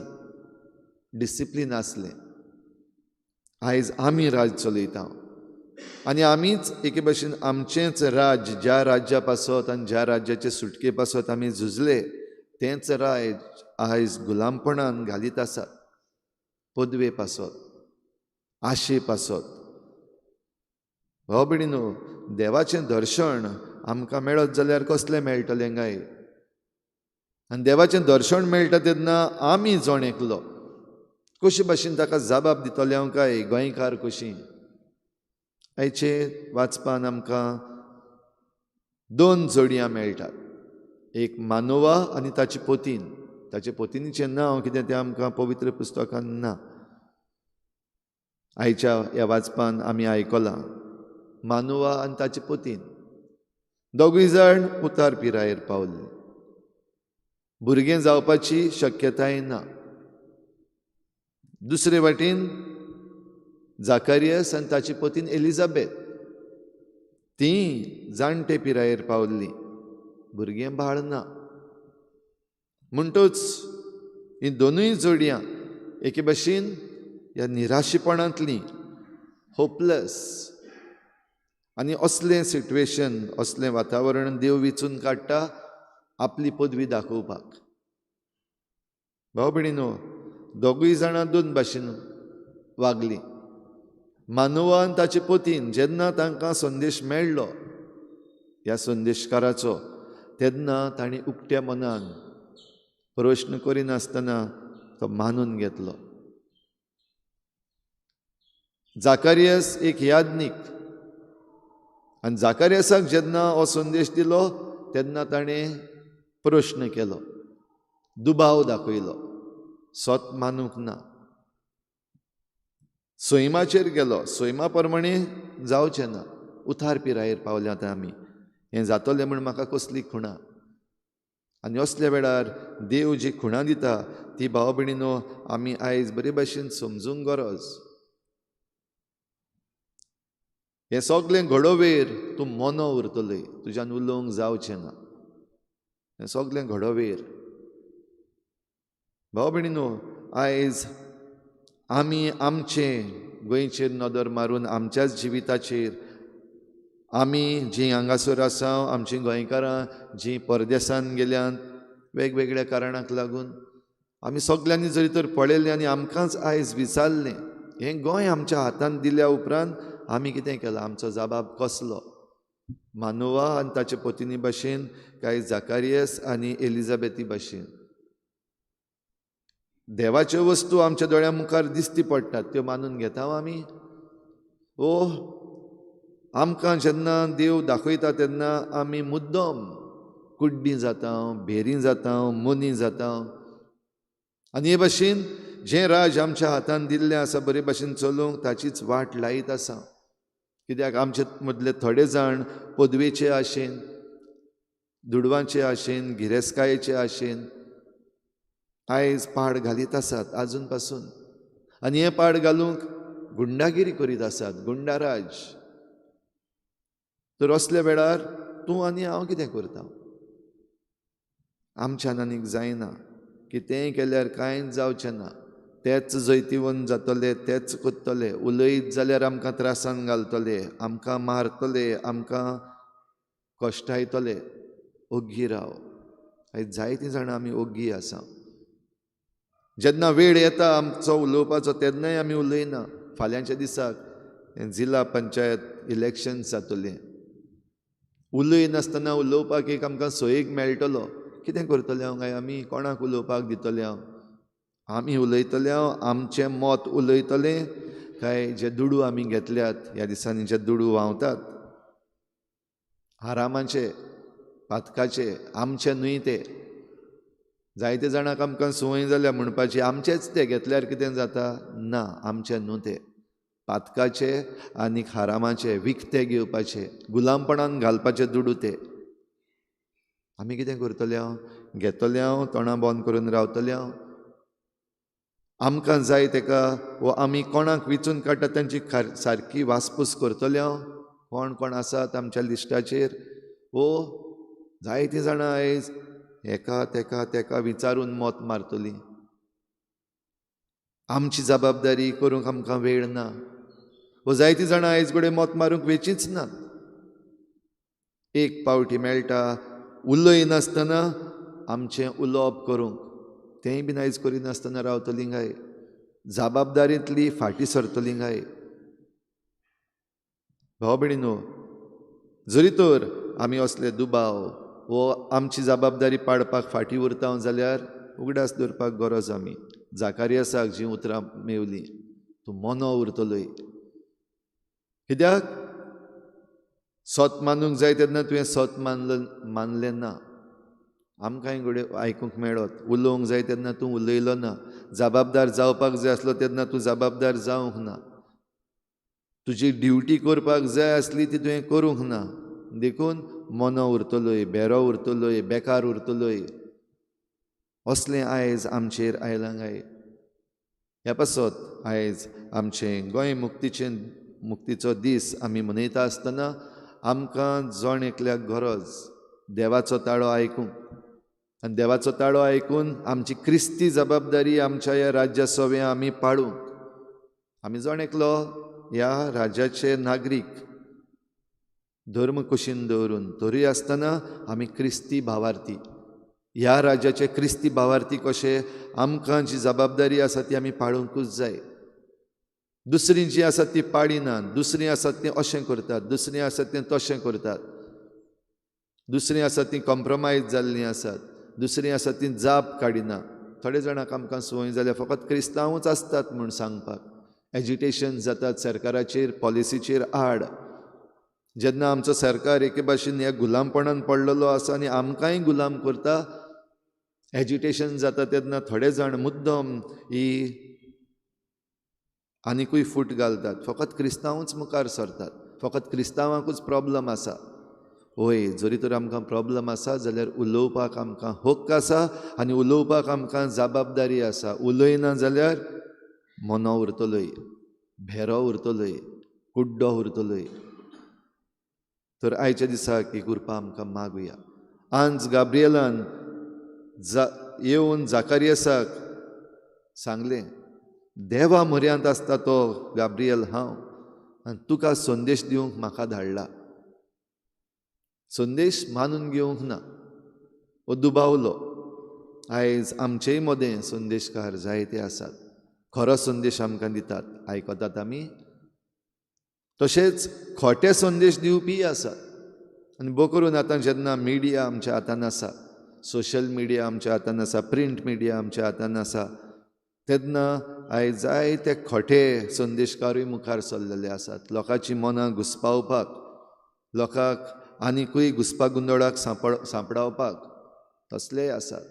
डिसिप्लीन आसलें. आयज आमी राज चलयता आनी आमीच एके भशेन आमचेंच राज्य, ज्या राज्या पासत आनी ज्या राज्याचे सुटके पासत आमी झुजले तेंच राज आयज गुलामपणान घालीत आसात. पदवे पासत, आशे पासत. भाव भयणीनो, देवाचें दर्शन आमकां मेळत जाल्यार कसलें मेळटलें काय? आनी देवाचें दर्शन मेळटा तेन्ना आमी जण एकलो कशे भाशेन ताका जबाब दितले हांव काय गोंयकार कशी? आयचे वाचपान आमकां 2 जोडयां मेळटात, एक मानोवा आनी ताची पतीन. ताचे पतिनीचें नांव कितें तें आमकां पवित्र पुस्तकान ना. आयच्या ह्या वाचपान आमी आयकलां मानोवा आनी ताची पतीन दोगूय जाण उतार पिरायेर पावले, भुरगें जावपाची शक्यताय ना. दुसरे वाटेन जाकारियस आनी ताची पतीन एलिझाबेथ ती जाणटे पिरायेर पावल्ली, भुरगें बाळ ना. म्हणटूच ही दोनूय जोडयां एके भाशेन ह्या निराशेपणांतली, होपलेस, आनी असलें सिट्युएशन, असलें वातावरण देव विचून काडटा आपली पदवी दाखोवपाक. भाव भयणीनो, दोगूय जाणां दोन भाशेन वागलीं. मानवान ताचे पतीन जेन्ना तांकां संदेश मेळ्ळो ह्या संदेशकाराचो, तेन्ना तांणी उक्त्या मनान प्रश्न करिनासतना तो मानून घेतलो. जाकारियस एक याज्ञीक, आनी जाकारियसाक जेन्ना हो संदेश दिलो तेन्ना ताणें प्रश्न केलो, दुबाव दाखयलो, सत मानूंक ना. सैमाचेर गेलो, सैमा प्रमाणे जावचें ना, उतार पिरायेर पावल्यात आमी, हें जातलें म्हूण म्हाका कसली खुणा. आनी असल्या वेळार देव जी खुणा दिता ती भाव भयणीनो आमी आयज बरे भाशेन समजूंक गरज. हें सगळें घडोवेर तूं मोनो उरतले, तुज्यान उलोवंक जावचें ना. हें सगळें घडोवेर भाव भयणीनो आयज आमी आमचे गोंयचेर नदर मारून आमच्याच जिविताचेर, आमी जीं हांगासर आसा, आमचीं गोंयकारां जीं परदेसान गेल्यांत वेगवेगळ्या कारणाक लागून, आमी सगल्यांनी जरी तर पळयलें आनी आमकांच आयज विचारलें, हें गोंय आमच्या हातांत दिल्या उपरांत आमी कितें केलां, आमचो जबाब कसलो? मानोवा आनी ताचे पतिनी भाशेन काय जाकारियस आनी एलिझाबेथी भाशेन? देवाच्यो वस्तू आमच्या दोळ्यां मुखार दिसती पडटात त्यो मानून घेता आमी? ओ आमकां जेन्ना देव दाखयता तेन्ना आमी मुद्दम कुड्डीं जाता, भेरीं जाता, मोनी जाता. आनी हे भाशेन जें राज आमच्या हातान दिल्लें आसा बरे भाशेन चलोवंक ताचीच वाट लायत आसा. कित्याक आमचे मदले थोडे जाण पदवेचे आशेन, दुडवांचे आशेन, गिरेस्तकायेचे आशेन आयज पाड घालीत आसात आजून पासून. आनी हें पाड घालूंक गुंडागिरी करीत आसात, गुंडाराज. तर असल्या वेळार तूं आनी हांव कितें करता? आमच्यान आनीक जायना, कितेंय केल्यार कांयच जावचें ना, तेच जैतिवंत जातले, तेच करतले. उलयत जाल्यार आमकां त्रासान घालतले, आमकां मारतले, आमकां कश्टायतले. ओग्गी राव. आयज जायतीं जाणां आमी ओग्गी आसा. जेन्ना वेळ येता आमचो उलोवपाचो तेन्नाय आमी उलयना. फाल्यांच्या दिसाक जिल्ला पंचायत इलेक्शन जातलें, उलयनासतना उलोवपाक एक आमकां सोयीक मेळटलो. कितें करतले हांव काय आमी? कोणाक उलोवपाक दितले हांव? आमी उलयतले हांव, आमचें मत उलयतलें काय जे दुडू आमी घेतल्यात ह्या दिसांनी, जे दुडू व्हांवतात आरामाचे, पातकाचे, आमचे न्हय ते. जायते जाणांक आमकां संवय जाल्या म्हणपाची आमचेच ते, घेतल्यार कितें जाता? ना, आमचे न्हू ते, पातकाचे आनी हारामाचे, विकते घेवपाचे, गुलामपणान घालपाचे दुडू ते. आमी कितें करतले हांव? घेतले हांव, तोंडां बंद करून रावतले हांव? आमकां जाय तेका वो आमी कोणाक विचून काडटा तांची सारकी वासपूस करतले हांव? कोण कोण आसात आमच्या लिस्टाचेर? वो जायतीं जाणां आयज एका तेका तेका विचारून मत मारतली. आमची जबाबदारी करूंक आमकां वेळ ना. वो जायतीं जाणां आयज कडेन मत मारूंक वेचींच नात. एक पावटी मेळटा उलयनासतना आमचें उलोवप करूंक, तेंय बीन आयज करिनासतना रावतलीं काय? जबाबदारींतली फाटीं सरतलीं काय? भाव भयणीनो, जरी तर आमी असले दुबाव वो आमची जबाबदारी पाडपाक फाटीं उरता जाल्यार उगडास दवरपाक गरज. आमी जाकारियसाक जीं उतरां मेवलीं, तूं मोनो उरतलोय. कित्याक सत मानूंक जाय तेन्ना तुवें सत मानलें ना. आमकांय घडये आयकूंक मेळत. उलोवंक जाय तेन्ना तूं उलयलो ना. जबाबदार जावपाक जाय आसलो तेन्ना तूं जबाबदार जावंक ना. तुजी ड्युटी करपाक जाय आसली ती तुवें करूंक ना. देखून मोनो उरतलोय, बेरो उरतलोय, बेकार उरतलोय. असलें आयज आमचेर आयलां काय? ह्या पासत आयज आमचें गोंय मुक्तीचो दीस आमी मनयता आसतना आमकां जण एकल्याक गरज देवाचो ताळो आयकूंक. आनी देवाचो ताळो आयकून आमची क्रिस्ती जबाबदारी आमच्या ह्या राज्या सवें आमी पाळूंक. आमी जण एकलो ह्या राज्याचे नागरीक, धर्म कुशीन दवरून, तरी आसतना आमी क्रिस्ती भावार्थी, ह्या राज्याचे क्रिस्ती भावार्थी कशे आमकां जी जबाबदारी आसा ती आमी पाळूंकूच जाय. दुसरी जी आसा ती पाळिनात, दुसरी आसात ती अशें करतात, दुसरी आसात तें तशें करतात, दुसरी आसात ती कॉम्प्रोमायज जाल्लीं आसात, दुसरी आसात ती जाप काडिना. थोडे जाणांक आमकां संवय जाल्या फकत क्रिस्तांवूच आसतात म्हूण सांगपाक. एजिटेशन जातात सरकाराचेर, पॉलिसीचेर आड. जेन्ना आमचो सरकार एके भाशेन ह्या गुलामपणान पडलेलो आसा आनी आमकांय गुलाम करता, एजिटेशन जाता तेन्ना थोडे जाण मुद्दम ही आनिकूय फूट घालतात. फकत क्रिस्तांवूच मुखार सरतात, फकत क्रिस्तांवांकूच प्रॉब्लम आसा. वय, जरी तर आमकां प्रॉब्लम आसा जाल्यार उलोवपाक आमकां हक्क आसा आनी उलोवपाक आमकां जबाबदारी आसा. उलयना जाल्यार मोनो उरतलोय, भेरो उरतलोय, कुड्डो उरतलोय. तर आयच्या दिसाक ही कृपा आमकां मागुया. आंज गाब्रिएलान येवन जाकारियसाक सांगलें, देवा म्हऱ्यांत आसता तो गाब्रिएल हांव, आनी तुका संदेश दिवंक म्हाका धाडला. संदेश मानून घेवंक ना, हो दुबावलो. आयज आमचेय मदें संदेशकार जायते आसात, खरो संदेश आमकां दितात, आयकतात आमी. तशेंच खोटे संदेश दिवपीय आसात. आनी बो करून आतां जेन्ना मिडिया आमच्या हातान आसा, सोशल मिडिया आमच्या हातान आसा, प्रिंट मिडिया आमच्या हातान आसा, तेन्ना आयज जायते खोटे संदेशकारूय मुखार सरलेले आसात, लोकांची मनां घुसपावपाक, लोकांक आनिकूय घुसपा गोंदळाक सांपडावपाक तसलेय आसात.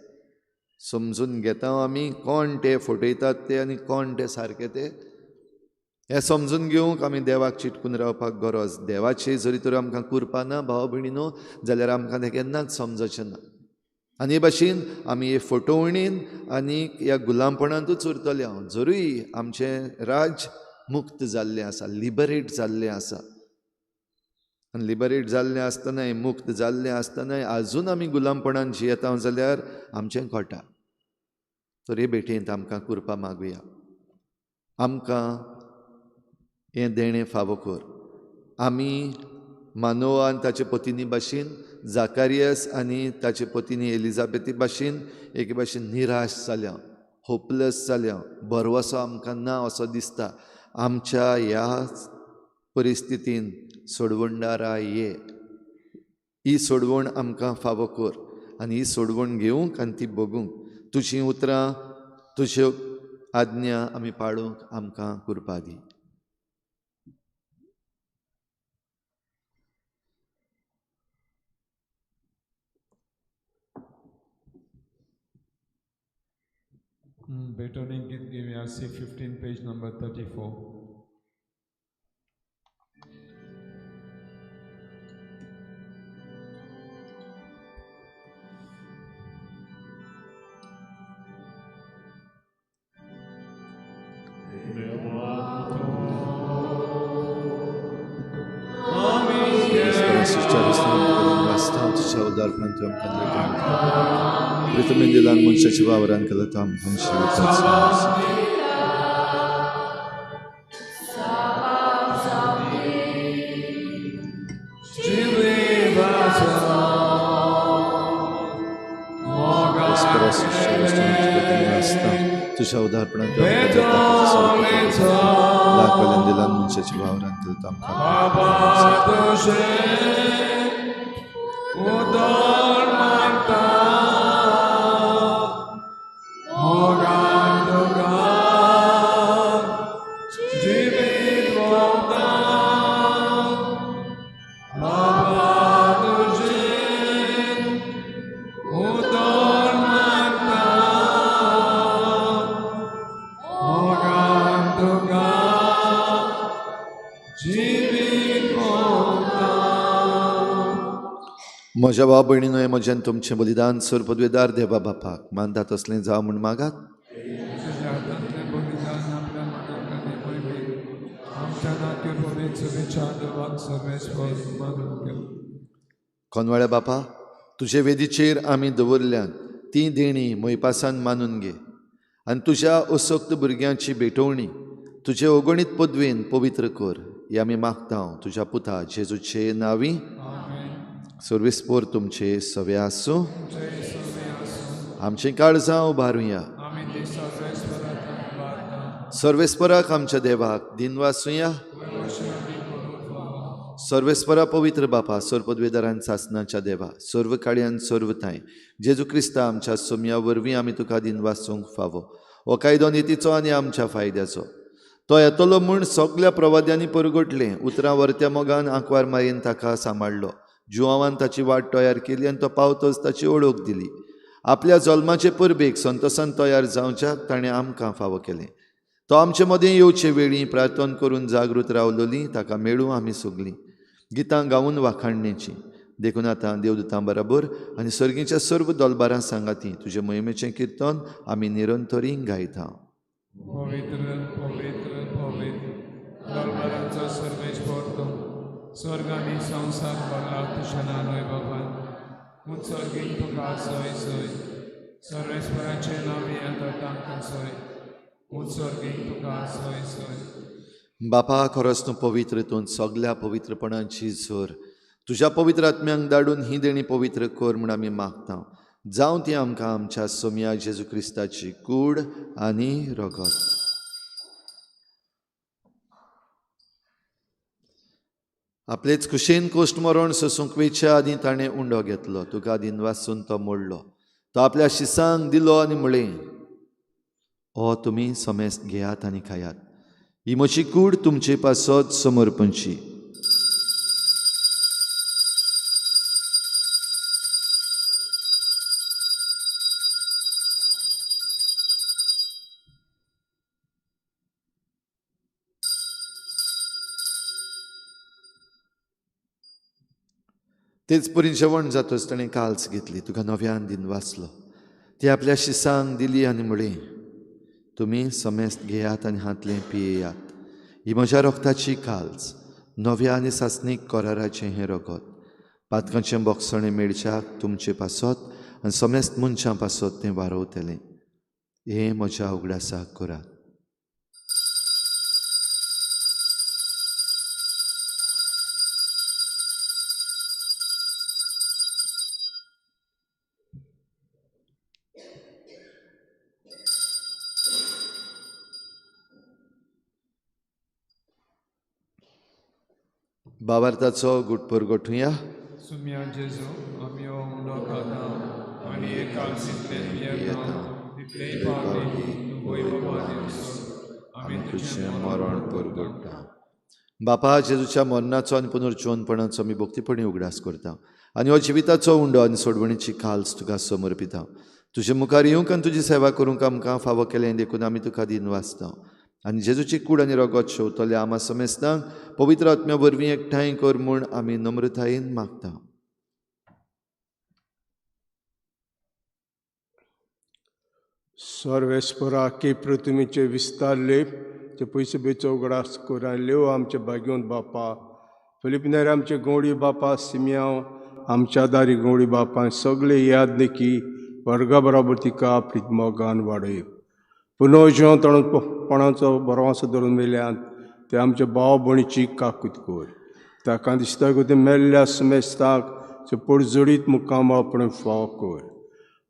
समजून घेता आमी कोण ते फटयतात ते आनी कोण ते सारके ते, हें समजून घेवंक आमी देवाक चिटकून रावपाक गरज. देवाची जरी तर आमकां कृपा ना भाव भयणीनो जाल्यार आमकां तें केन्नाच समजचें ना. आनी हे भाशेन आमी हे फटवणीन आनी ह्या गुलामपणांतूच उरतले. हांव जरूय आमचें राज्य मुक्त जाल्लें आसा, लिबरेट जाल्लें आसा, आनी लिबरेट जाल्लें आसतनाय, मुक्त जाल्लें आसतनाय आजून आमी गुलामपणान जियेता जाल्यार आमचें घोटा. तर हे भेटेंत आमकां कृपा मागुया, आमकां हें देणें फावो कर. आमी मानोआ आनी ताचे पतिनी भाशेन, जाकारियस आनी ताचे पतिनी एलिजाबेती भाशेन एके भाशेन निराश जाल्या, होपलेस जाल्या, भरवसो आमकां ना असो दिसता. आमच्या ह्या परिस्थितीन सोडवणदारा ये, ही सोडवण आमकां फावो कर आनी ही सोडवण घेवंक आनी ती भोगूंक तुजीं उतरां, तुज्यो आज्ञा आमी पाळूंक आमकां कृपा दी. Betoning गीत घेवया, C15 page number 34. Prithamendilan मनशाच्या वावरान केलं तो आमकां तुझ्या उदारपणान दिलान मनशाच्या वावरान केलं तो आमकां. म्हज्या भाव भयणीनो, हें म्हज्यान तुमचें बलिदान सर पदवेदार देवा बापाक मानता तसलें जावं म्हूण मागात. कोनवाळ्या बापा, तुजे वेदीचेर आमी दवरल्यात ती देणी मोयपासान मानून घे आनी तुज्या असक्त भुरग्यांची भेटवणी तुजे अगणीत पदवेन पवित्र कर. हे आमी मागता तुज्या पुता जेजूचे नांवी. सर्वेस्पोर तुमचे सवे आसूं. आमचीं काळजां उबारुया. सर्वेस्पराक आमच्या देवाक दिनवासुया. सर्वेस्परा पवित्र बापा, सर्वपदवेदारान सासनाच्या देवा, सर्व काळयान सर्व थांय जेजू क्रिस्ता आमच्या सोम्या वरवीं आमी तुका दिनवासूंक फावो. हो कायदो नितीचो आनी आमच्या फायद्याचो. तो येतलो म्हूण सगल्या प्रवाद्यांनी परगटलें. उतरां वर्त्या मोगान आंकवार मायेन ताका सांबाळ्ळो. जुवांवान ताची वाट तयार केली आनी तो पावतच ताची ओळख दिली. आपल्या जल्माचे परबेक संतोसान तयार जावच्याक ताणें आमकां फावो केलें. तो आमचे मदें येवचे वेळी प्रार्थना करून जागृत रावलोली ताका मेळूं आमी सगलीं गितां गावन वाखाणणेचीं. देखून आतां देवदूतां बराबर आनी सर्गीच्या सर्व दोलबारां सांगाती तुजे मोहिमेचें किर्तन आमी निरंतरी गायता. पवित्र पवित्र पवित्र दरबारांचो सर्वेस्पर तूं, स्वर्ग आनी संवसार भरला तुज्या नांवान बाबा. उत्सर्गीक तुका सोय सोय, सर्वेस्पराचें नांव येता तांकां सोय. उत्सर्गीक तुका सोय सोय. बापा, खरोच तूं पवित्र, तूं सगल्या पवित्रपणाची जोर. तुज्या पवित्र आत्म्यांक धाडून ही देणी पवित्र कर म्हूण आमी मागता. जावं ती आमकां आमच्या सोम्या जेजू क्रिस्ताची कूड आनी रगत. आपलेच खुशेन कोश्ट मरण सोसूंक वेच्या आदीं ताणें उंडो घेतलो. तुका दिनवासून तो मोडलो. तो आपल्या शिसांक दिलो आनी म्हळें, ओ तुमी समेस्त घेयात आनी खायात. ही म्हजी कूड तुमचे पासत समर्पणची. तेच परी जेवण जातच ताणें काल्स घेतली. तुका नव्यान दिनवासलो. ती आपल्या शिसांक दिली आनी म्हळें, तुमी समेस्त घेयात आनी हांतलें पियेयात. ही म्हज्या रक्ताची काल्स, नव्या आनी सासणीक कराराचें हें रगत. पातकांचें बोगसणें मेळच्याक तुमचे पासत आनी समेस्त मनशां पासत तें वारोवतलें. हें म्हज्या उगडासाक करात. बाबार्थाचो गुटपर गोठुया. सुम्या जेजू, आमी हो उंडो खाता आनी हे कालसींतलें पियेता, तितलेय पावटी तूं वैभवान येवचो, आमी तुजें मरण परगट्टा. बापा, जेजूच्या मरणाचो आनी पुनर्जिवनपणाचो आमी भक्तीपणी उगडास करता आनी हो जिविताचो उंडो आनी सोडवणीची काल्स तुका समर्पिता. तुजे मुखार येवंक आनी तुजी सेवा करूंक आमकां फावो केलें देखून आमी तुका दिनवासता. आनी जेजूची कूड आनी रगत शेवतले आमा समेस्तांक पवित्र आत्म्या वरवीं एकठांय कर म्हूण आमी नम्रतायेन मागता. सर्वेस्परा की पृथ्वीचे विस्तारले ते पयशे बेचो उगडास करून आमचे भाग्योन बापा, फिलिपिनार आमचे गौडी बापा सिमियांव, आमच्या दारी गौडी बापा सगळे याद देखी वर्गा बराबर तिका आपली मोगान वाडय. पुनः जिवन तणपणाचो बरोवासो धरून मेल्यान ते आमच्या भाव भयणीची काकूत कर. ताका दिसता ते मेल्ल्या समेस्ताक पोटजोडीत मुकाम आपण फाव कर.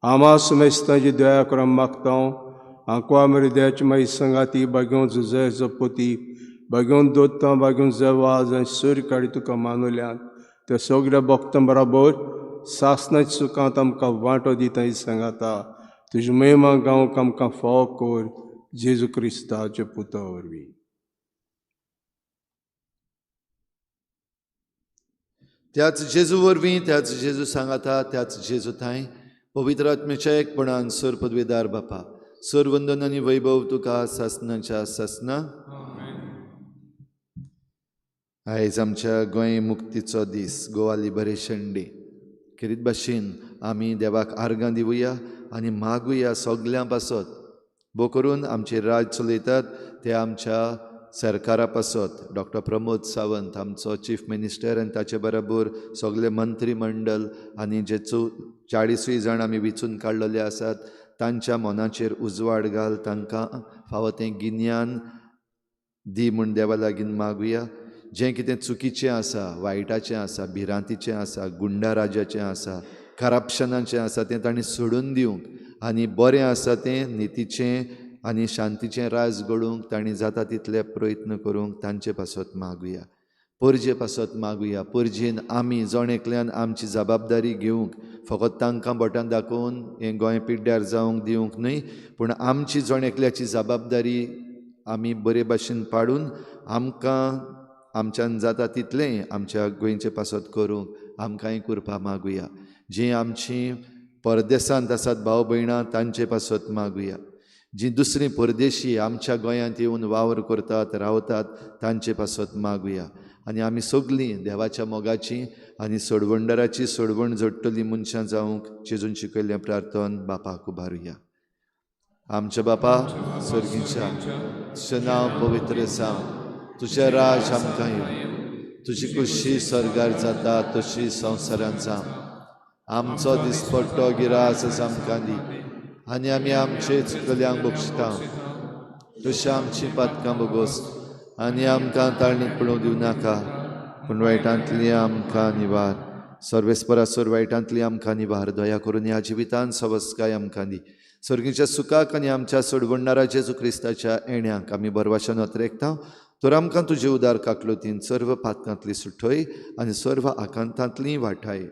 आमा समेस्तांची दया करून मागता. आंकवा मेरे दयाची माई संगाती बागेवन जुजे जपोती बागेवन दोत्ता बागेवन जेवाज आनी सूर काडी तुका मानवल्यान त्या सगळ्या भक्तां बराबर सासनाच्या सुखांत आमकां वांटो दिता ही सांगाता. तुजी महिमा गावंक आमकां फाव कर जेजू क्रिस्ताचे पुता वरवीं. त्याच जेजू वरवीं, त्याच जेजू सांगाता, त्याच जेजू थांय पवित्र आत्म्याच्या एकपणान सर पदवेदार बापा, सर वंदन आनी वैभव तुका सासनाच्या सासना. आयज आमच्या गोंय मुक्तीचो दीस, गोवा लिबरेशन डे. खेरीत भाशेन आमी देवाक आर्गां दिवया आनी मागुया सगल्यां पासत, भोव करून आमचें राज चलयतात ते आमच्या सरकारा पासत, डॉक्टर प्रमोद सावंत आमचो चीफ मिनिस्टर आनी ताचे बरोबर सगळे मंत्री मंडळ आनी जे 40 जाण आमी विचून काडलेले आसात तांच्या मनाचेर उजवाड घाल, तांकां फावो तें गिन्यान दी म्हूण देवा लागीं मागुया. जें कितें चुकीचें आसा, वायटाचें आसा, भिरांतीचें आसा, गुंडा राजाचें आसा, करप्शनाचें आसा तें तांणी सोडून दिवंक आनी बरें आसा तें नितीचें आनी शांतीचें राज घडोवंक तांणी जाता तितले प्रयत्न करूंक तांचे पासत मागुया. परजे पासत मागुया. परजेन आमी जण एकल्यान आमची जबाबदारी घेवंक, फकत तांकां बोटां दाखोवन हें गोंय पिड्ड्यार जावंक दिवंक न्हय, पूण आमची जण एकल्याची जबाबदारी आमी बरे भाशेन पाडून आमकां आमच्यान जाता तितलें आमच्या गोंयचे पासत करूंक आमकांय कृपा मागुया. जीं आमचीं परदेसांत आसात भाव भयणां तांचे पासत मागुया. जीं दुसरीं परदेशी आमच्या गोंयांत येवन वावर करतात, रावतात तांचे पासत मागुया. आनी आमी सगळीं देवाच्या मोगाची आनी सोडवणदाराची सोडवण जोडटलीं मनशां जावंक जेजून शिकयल्लें प्रार्थन बापाक उबारुया. आमच्या बापा सर्गीच्या, तुजें नांव पवित्र जावं, तुजें राज आमकां येवं, तुजी खुशी स्वर्गार जाता तशी संवसारांत जावं. आमचो दिसपट्टो गिरास आमकां दी आनी आमी आमचे चुकल्यांक बक्षिता तशी आमची पातकां भोगोस आनी आमकां ताळणीत पडूंक दिवं नाका, पूण वायटांतली आमकां निवार. सर्वेस्परासर वायटांतली आमकां निवार. दया करून ह्या जिवितान सवस्काय आमकां दी. सर्गीच्या सुखाक आनी आमच्या सोडवणदारा जेजू क्रिस्ताच्या येण्याक आमी बरवाशान अत्रेकता. तर आमकां तुजे उदार काकलुतीन सर्व पातकांतली सुठय आनी सर्व आकांतांतली वाठाय.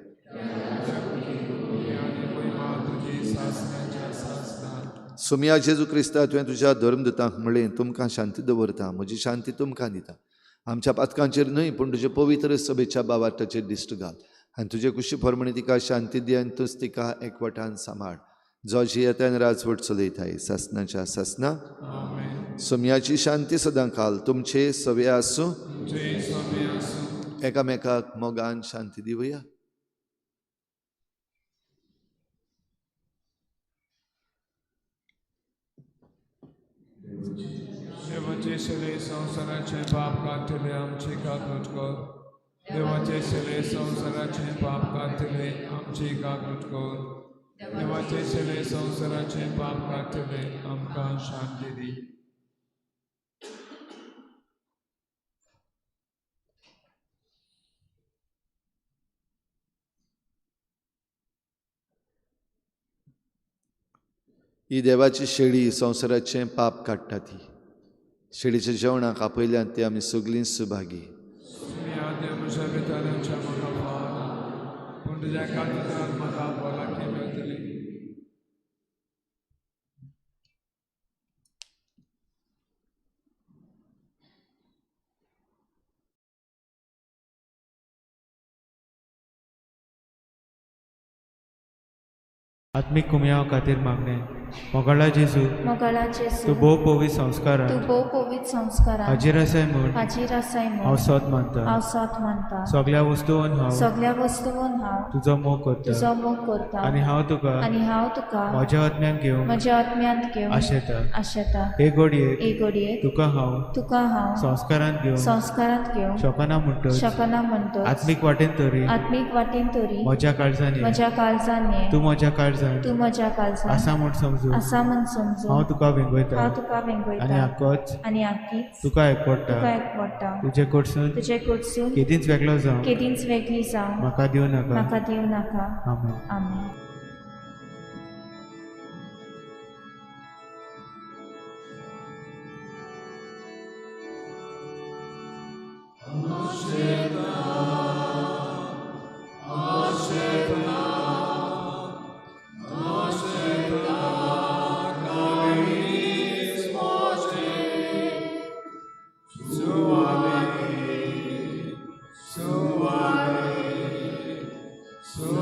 सोमया जेजू क्रिस्ता, तुवें तुज्या धर्मदूतांक म्हणलें, तुमकां शांती दवरता, म्हजी शांती तुमकां दिता. आमच्या पातकांचेर न्हय पूण तुजे पवित्र सभेच्या बावार्थाचेर दिश्ट घाल आनी तुजे कुशी फरमणी तिका शांती दी आनी तूंच तिका एकवटान सांबाळ, जो जियेतान राजवट चलयताय सासनाच्या सासना. सोमयाची शांती सदां काल तुमचे सवे आसूं. एकामेकाक मोगान शांती दिवया. देवाचे शिले संवसाराचे पाप काडटले आमची काकूट कर. देवाचे शिले संवसाराचे पाप काडटले आमची काकूट कर. देवाचे शिले संवसाराचे पाप काडटले आमकां शांती दी. ही देवाची शेळी संवसाराचें पाप काडटा. ती शेळीच्या जेवणाक आपयल्यान ती आमी सगळीं सुभागी. आत्मीक कुमयाव खातीर मागणें. मोगाळा जेजू, तूं भोव पवित्र संस्कारान हाजीर आसाय म्हूण हांव सोद मानता. सगळ्या वस्तून हांव तुजो मोग करता आनी हांव तुका म्हज्या आत्म्यान घेवंक आशेता. हे घडयेक तुका हांव संस्कारांत घेवंक शकना म्हणटच आत्मीक वाटेन तरी म्हज्या काळजान ये, तूं म्हज्या काळजान आसा म्हूण समजून हांव तुका वेंगयता आनी आकीच तुका एकवटा. तुजे कडसून केदींच वेगळो जावं म्हाका दिवं नाका. आमेन. आमेन. So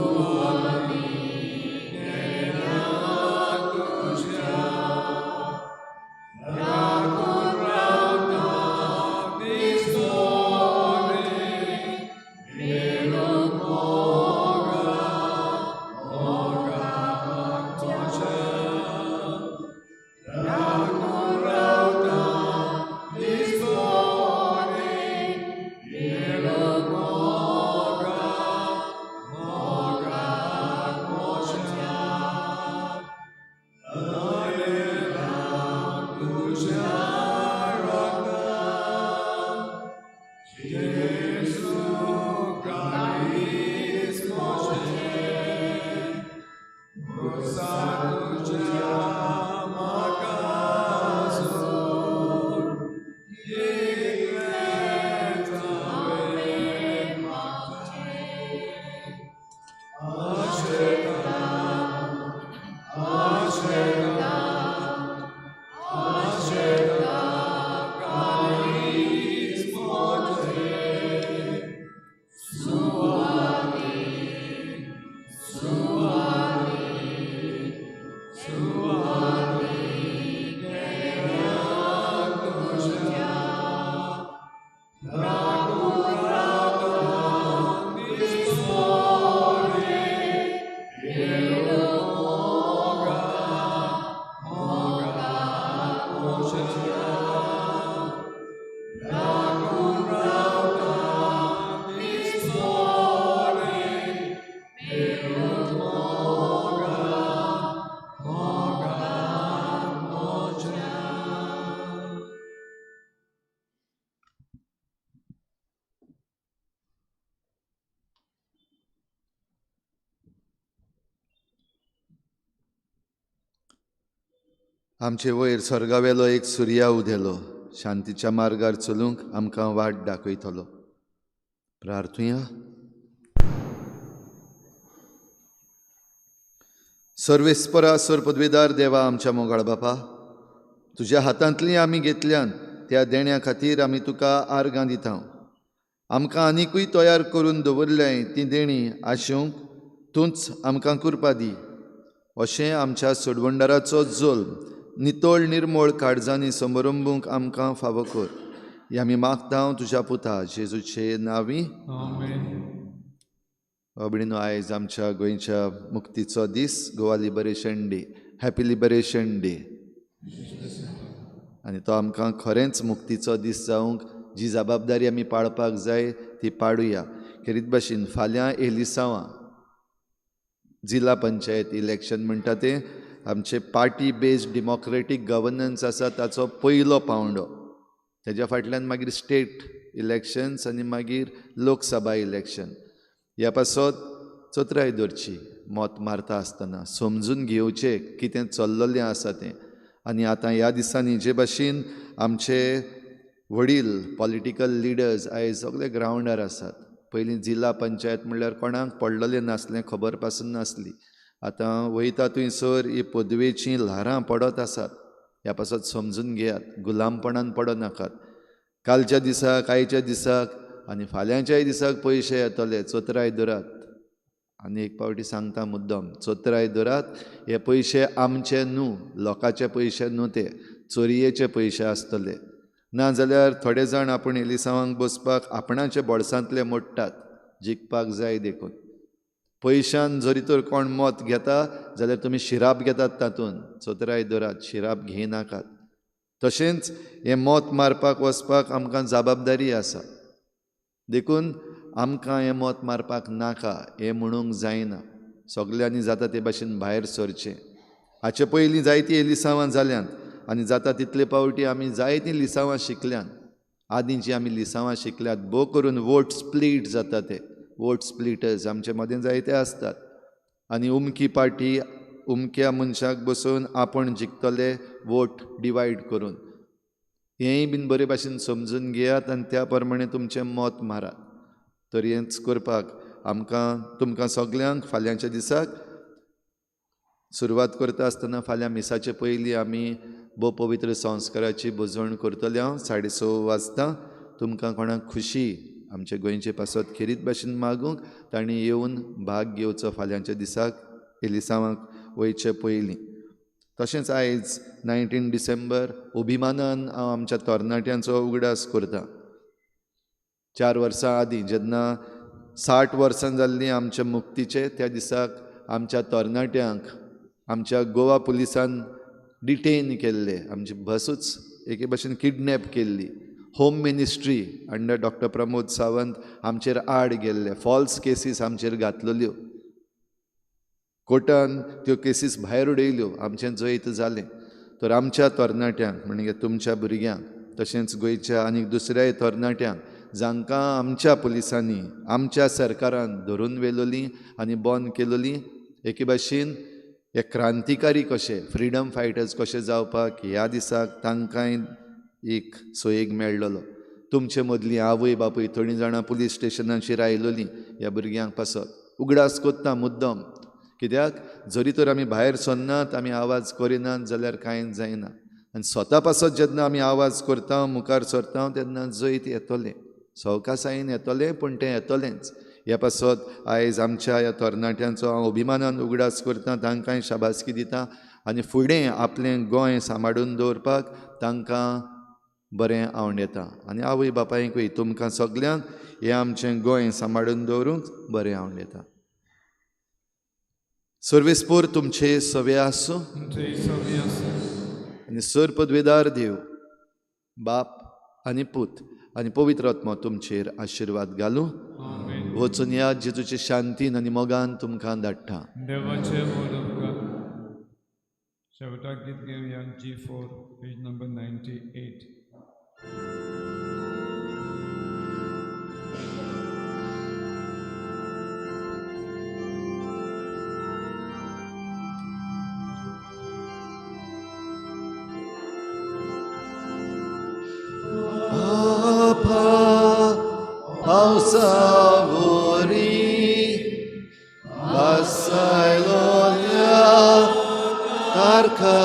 आमचे वयर स्वर्गावेलो एक सुर्या उदेलो, शांतीच्या मार्गार चलूंक आमकां वाट दाखयतलो. प्रार्थुया. सर्वेस्परा सर्वपदवीदार देवा, आमच्या मोगाळ बापा, तुज्या हातांतली आमी घेतल्यान त्या देण्या खातीर आमी तुका आर्गां दिता. आमकां आनिकूय तयार करून दवरल्याय ती देणी आशेवंक तूंच आमकां कृपा दी. अशें आमच्या सोडवणदाराचो जल्म नितळ निर्मळ काळजांनी समरंबूंक आमकां फावो कर. हें आमी मागता तुज्या पुता जेजूचे नांवी, आमेन. बाबडीनो, आयज आमच्या गोंयच्या मुक्तीचो दीस, Goa liberation day, happy liberation day. आनी तो आमकां खरेंच मुक्तीचो दीस जावंक जी जबाबदारी आमी पाळपाक जाय ती पाडुया. खेरीत भाशेन फाल्यां एलिसांवां जिल्ला पंचायत इलेक्शन म्हणटा तें आमचे पार्टी बेस्ड डेमोक्रेटीक गवर्नन्स आसा ताचो पयलो पावंडो. तेज्या फाटल्यान मागीर स्टेट इलेक्शन्स आनी मागीर लोकसभा इलेक्शन. ह्या पासत चतुराय दवरची, मत मारता आसतना समजून घेवचें कितें चल्ललें आसा तें. आनी आतां ह्या दिसांनी जे भाशेन आमचे वडील पॉलिटिकल लिडर्स आयज सगळे ग्रावंडार आसात. पयलीं जिल्ला पंचायत म्हणल्यार कोणाक पडलेलें नासलें, खबर पासून नासली. आतां वयता थंयसर ही पदवेचीं ल्हारां पडत आसात. ह्या पासत समजून घेयात, गुलामपणान पडो नाकात. कालच्या दिसाक, आयच्या दिसाक आनी फाल्यांच्याय दिसाक पयशे येतले, चतुराय दवरात. आनी एक पावटी सांगता मुद्दम, चतुराय दवरात. हे पयशे आमचे न्हू, लोकांचे पयशे न्हू, ते चोरयेचे पयशे आसतले. ना जाल्यार थोडे जाण आपूण एलिसांवांक बसपाक आपणाचे बोळसांतले मोडटात, जिखपाक जाय देखून. पयशान जरी तर कोण मत घेता जाल्यार तुमी शिराप घेतात तातूंत, चतुराय दवरात, शिराप घेयनाकात. तशेंच हें मत मारपाक वचपाक आमकां जबाबदारी आसा, देखून आमकां हें मत मारपाक नाका हें म्हणूंक जायना. सगल्यांनी जाता ते भाशेन भायर सरचें. हाचे पयलीं जायतीं एलिसांवां जाल्यांत आनी जाता तितले पावटी आमी जायतीं लिसांवां शिकल्यांत. आदीं जीं आमी लिसांवां शिकल्यात, भोव करून वोट स्प्लीट जाता, ते वोट स्प्लिटर्स आमचे मदें जायते आसतात. आनी उमकी पार्टी उमक्या मनशाक बसोवन आपूण जिखतले वोट डिवायड करून. हेंय बीन बरे भाशेन समजून घेयात आनी त्या प्रमाणे तुमचें मत मारात. तर हेंच करपाक आमकां तुमकां सगल्यांक फाल्यांच्या दिसाक सुरवात करता आसतना फाल्यां मिसाचे पयलीं आमी भोव पवित्र संस्काराची भजवण करतले. हांव 6:30 वाजता तुमकां कोणाक खुशी आमचे गोंयचे पासत खेरीत भाशेन मागूंक तांणी येवन भाग घेवचो फाल्यांच्या दिसाक एलिसांवाक वयचे पयलीं. तशेंच आयज 19 डिसेंबर अभिमानान हांव आमच्या तरणाट्यांचो उगडास करता. 4 वर्सां आदीं जेन्ना 60 वर्सां जाल्लीं आमच्या मुक्तीचे, त्या दिसाक आमच्या तरणाट्यांक आमच्या गोवा पुलिसान डिटेन केल्ले, आमची बसूच एके भाशेन किडनॅप केल्ली. Home ministry under doctor Pramod Sawant आमचेर आड गेल्ले, फॉल्स केसीस आमचेर घातलेल्यो, कोर्टान त्यो केसीस भायर उडयल्यो, आमचें जैत जालें. तर आमच्या तरणाट्यांक म्हणजे तुमच्या भुरग्यांक, तशेंच गोंयच्या आनी दुसऱ्याय तरणाट्यांक जांकां आमच्या पुलिसांनी आमच्या सरकारान धरून व्हेलोलीं आनी बंद केलोलीं, एके भाशेन हे क्रांतिकारी कशे फ्रिडम फायटर्स कशे जावपाक ह्या दिसाक तांकांय एक सोयेक मेळ्ळलो. तुमचे मदलीं आवय बापूय थोडीं जाणां पुलीस स्टेशनाचेर आयलोलीं ह्या भुरग्यांक पासत. उगडास कोत्ता मुद्दम, कित्याक जरी तर आमी भायर सरनात, आमी आवाज करिनात जाल्यार कांय जायना. आनी स्वता पासत जेन्ना आमी आवाज करता, मुखार सरता, तेन्ना जैत येतलें, सवकासायेन येतलें, पूण तें येतलेंच. ह्या पासत आयज आमच्या ह्या तरणाट्यांचो हांव अभिमानान उगडास करता, तांकांय शाबासकी दिता आनी फुडें आपलें गोंय सांबाळून दवरपाक तांकां बरें आवड येता. आनी आवय बापायकूय तुमकां सगल्यांक हें आमचें गोंय सांबाळून दवरूंक बरें आवड येता. सर्वेस्पोर तुमचे सवे आसूं आनी सर पदवेदार देव बाप आनी पूत आनी पवित्र आत्मो तुमचेर आशिर्वाद घालूं. वचून या जेजूचे शांतीन आनी मोगान तुमकां धाडटा. देवाचे व्हड उपकार. शेवटाक गीत घेवया G4 page number 98. पापा पावसावरी भासायलोल्या तारखा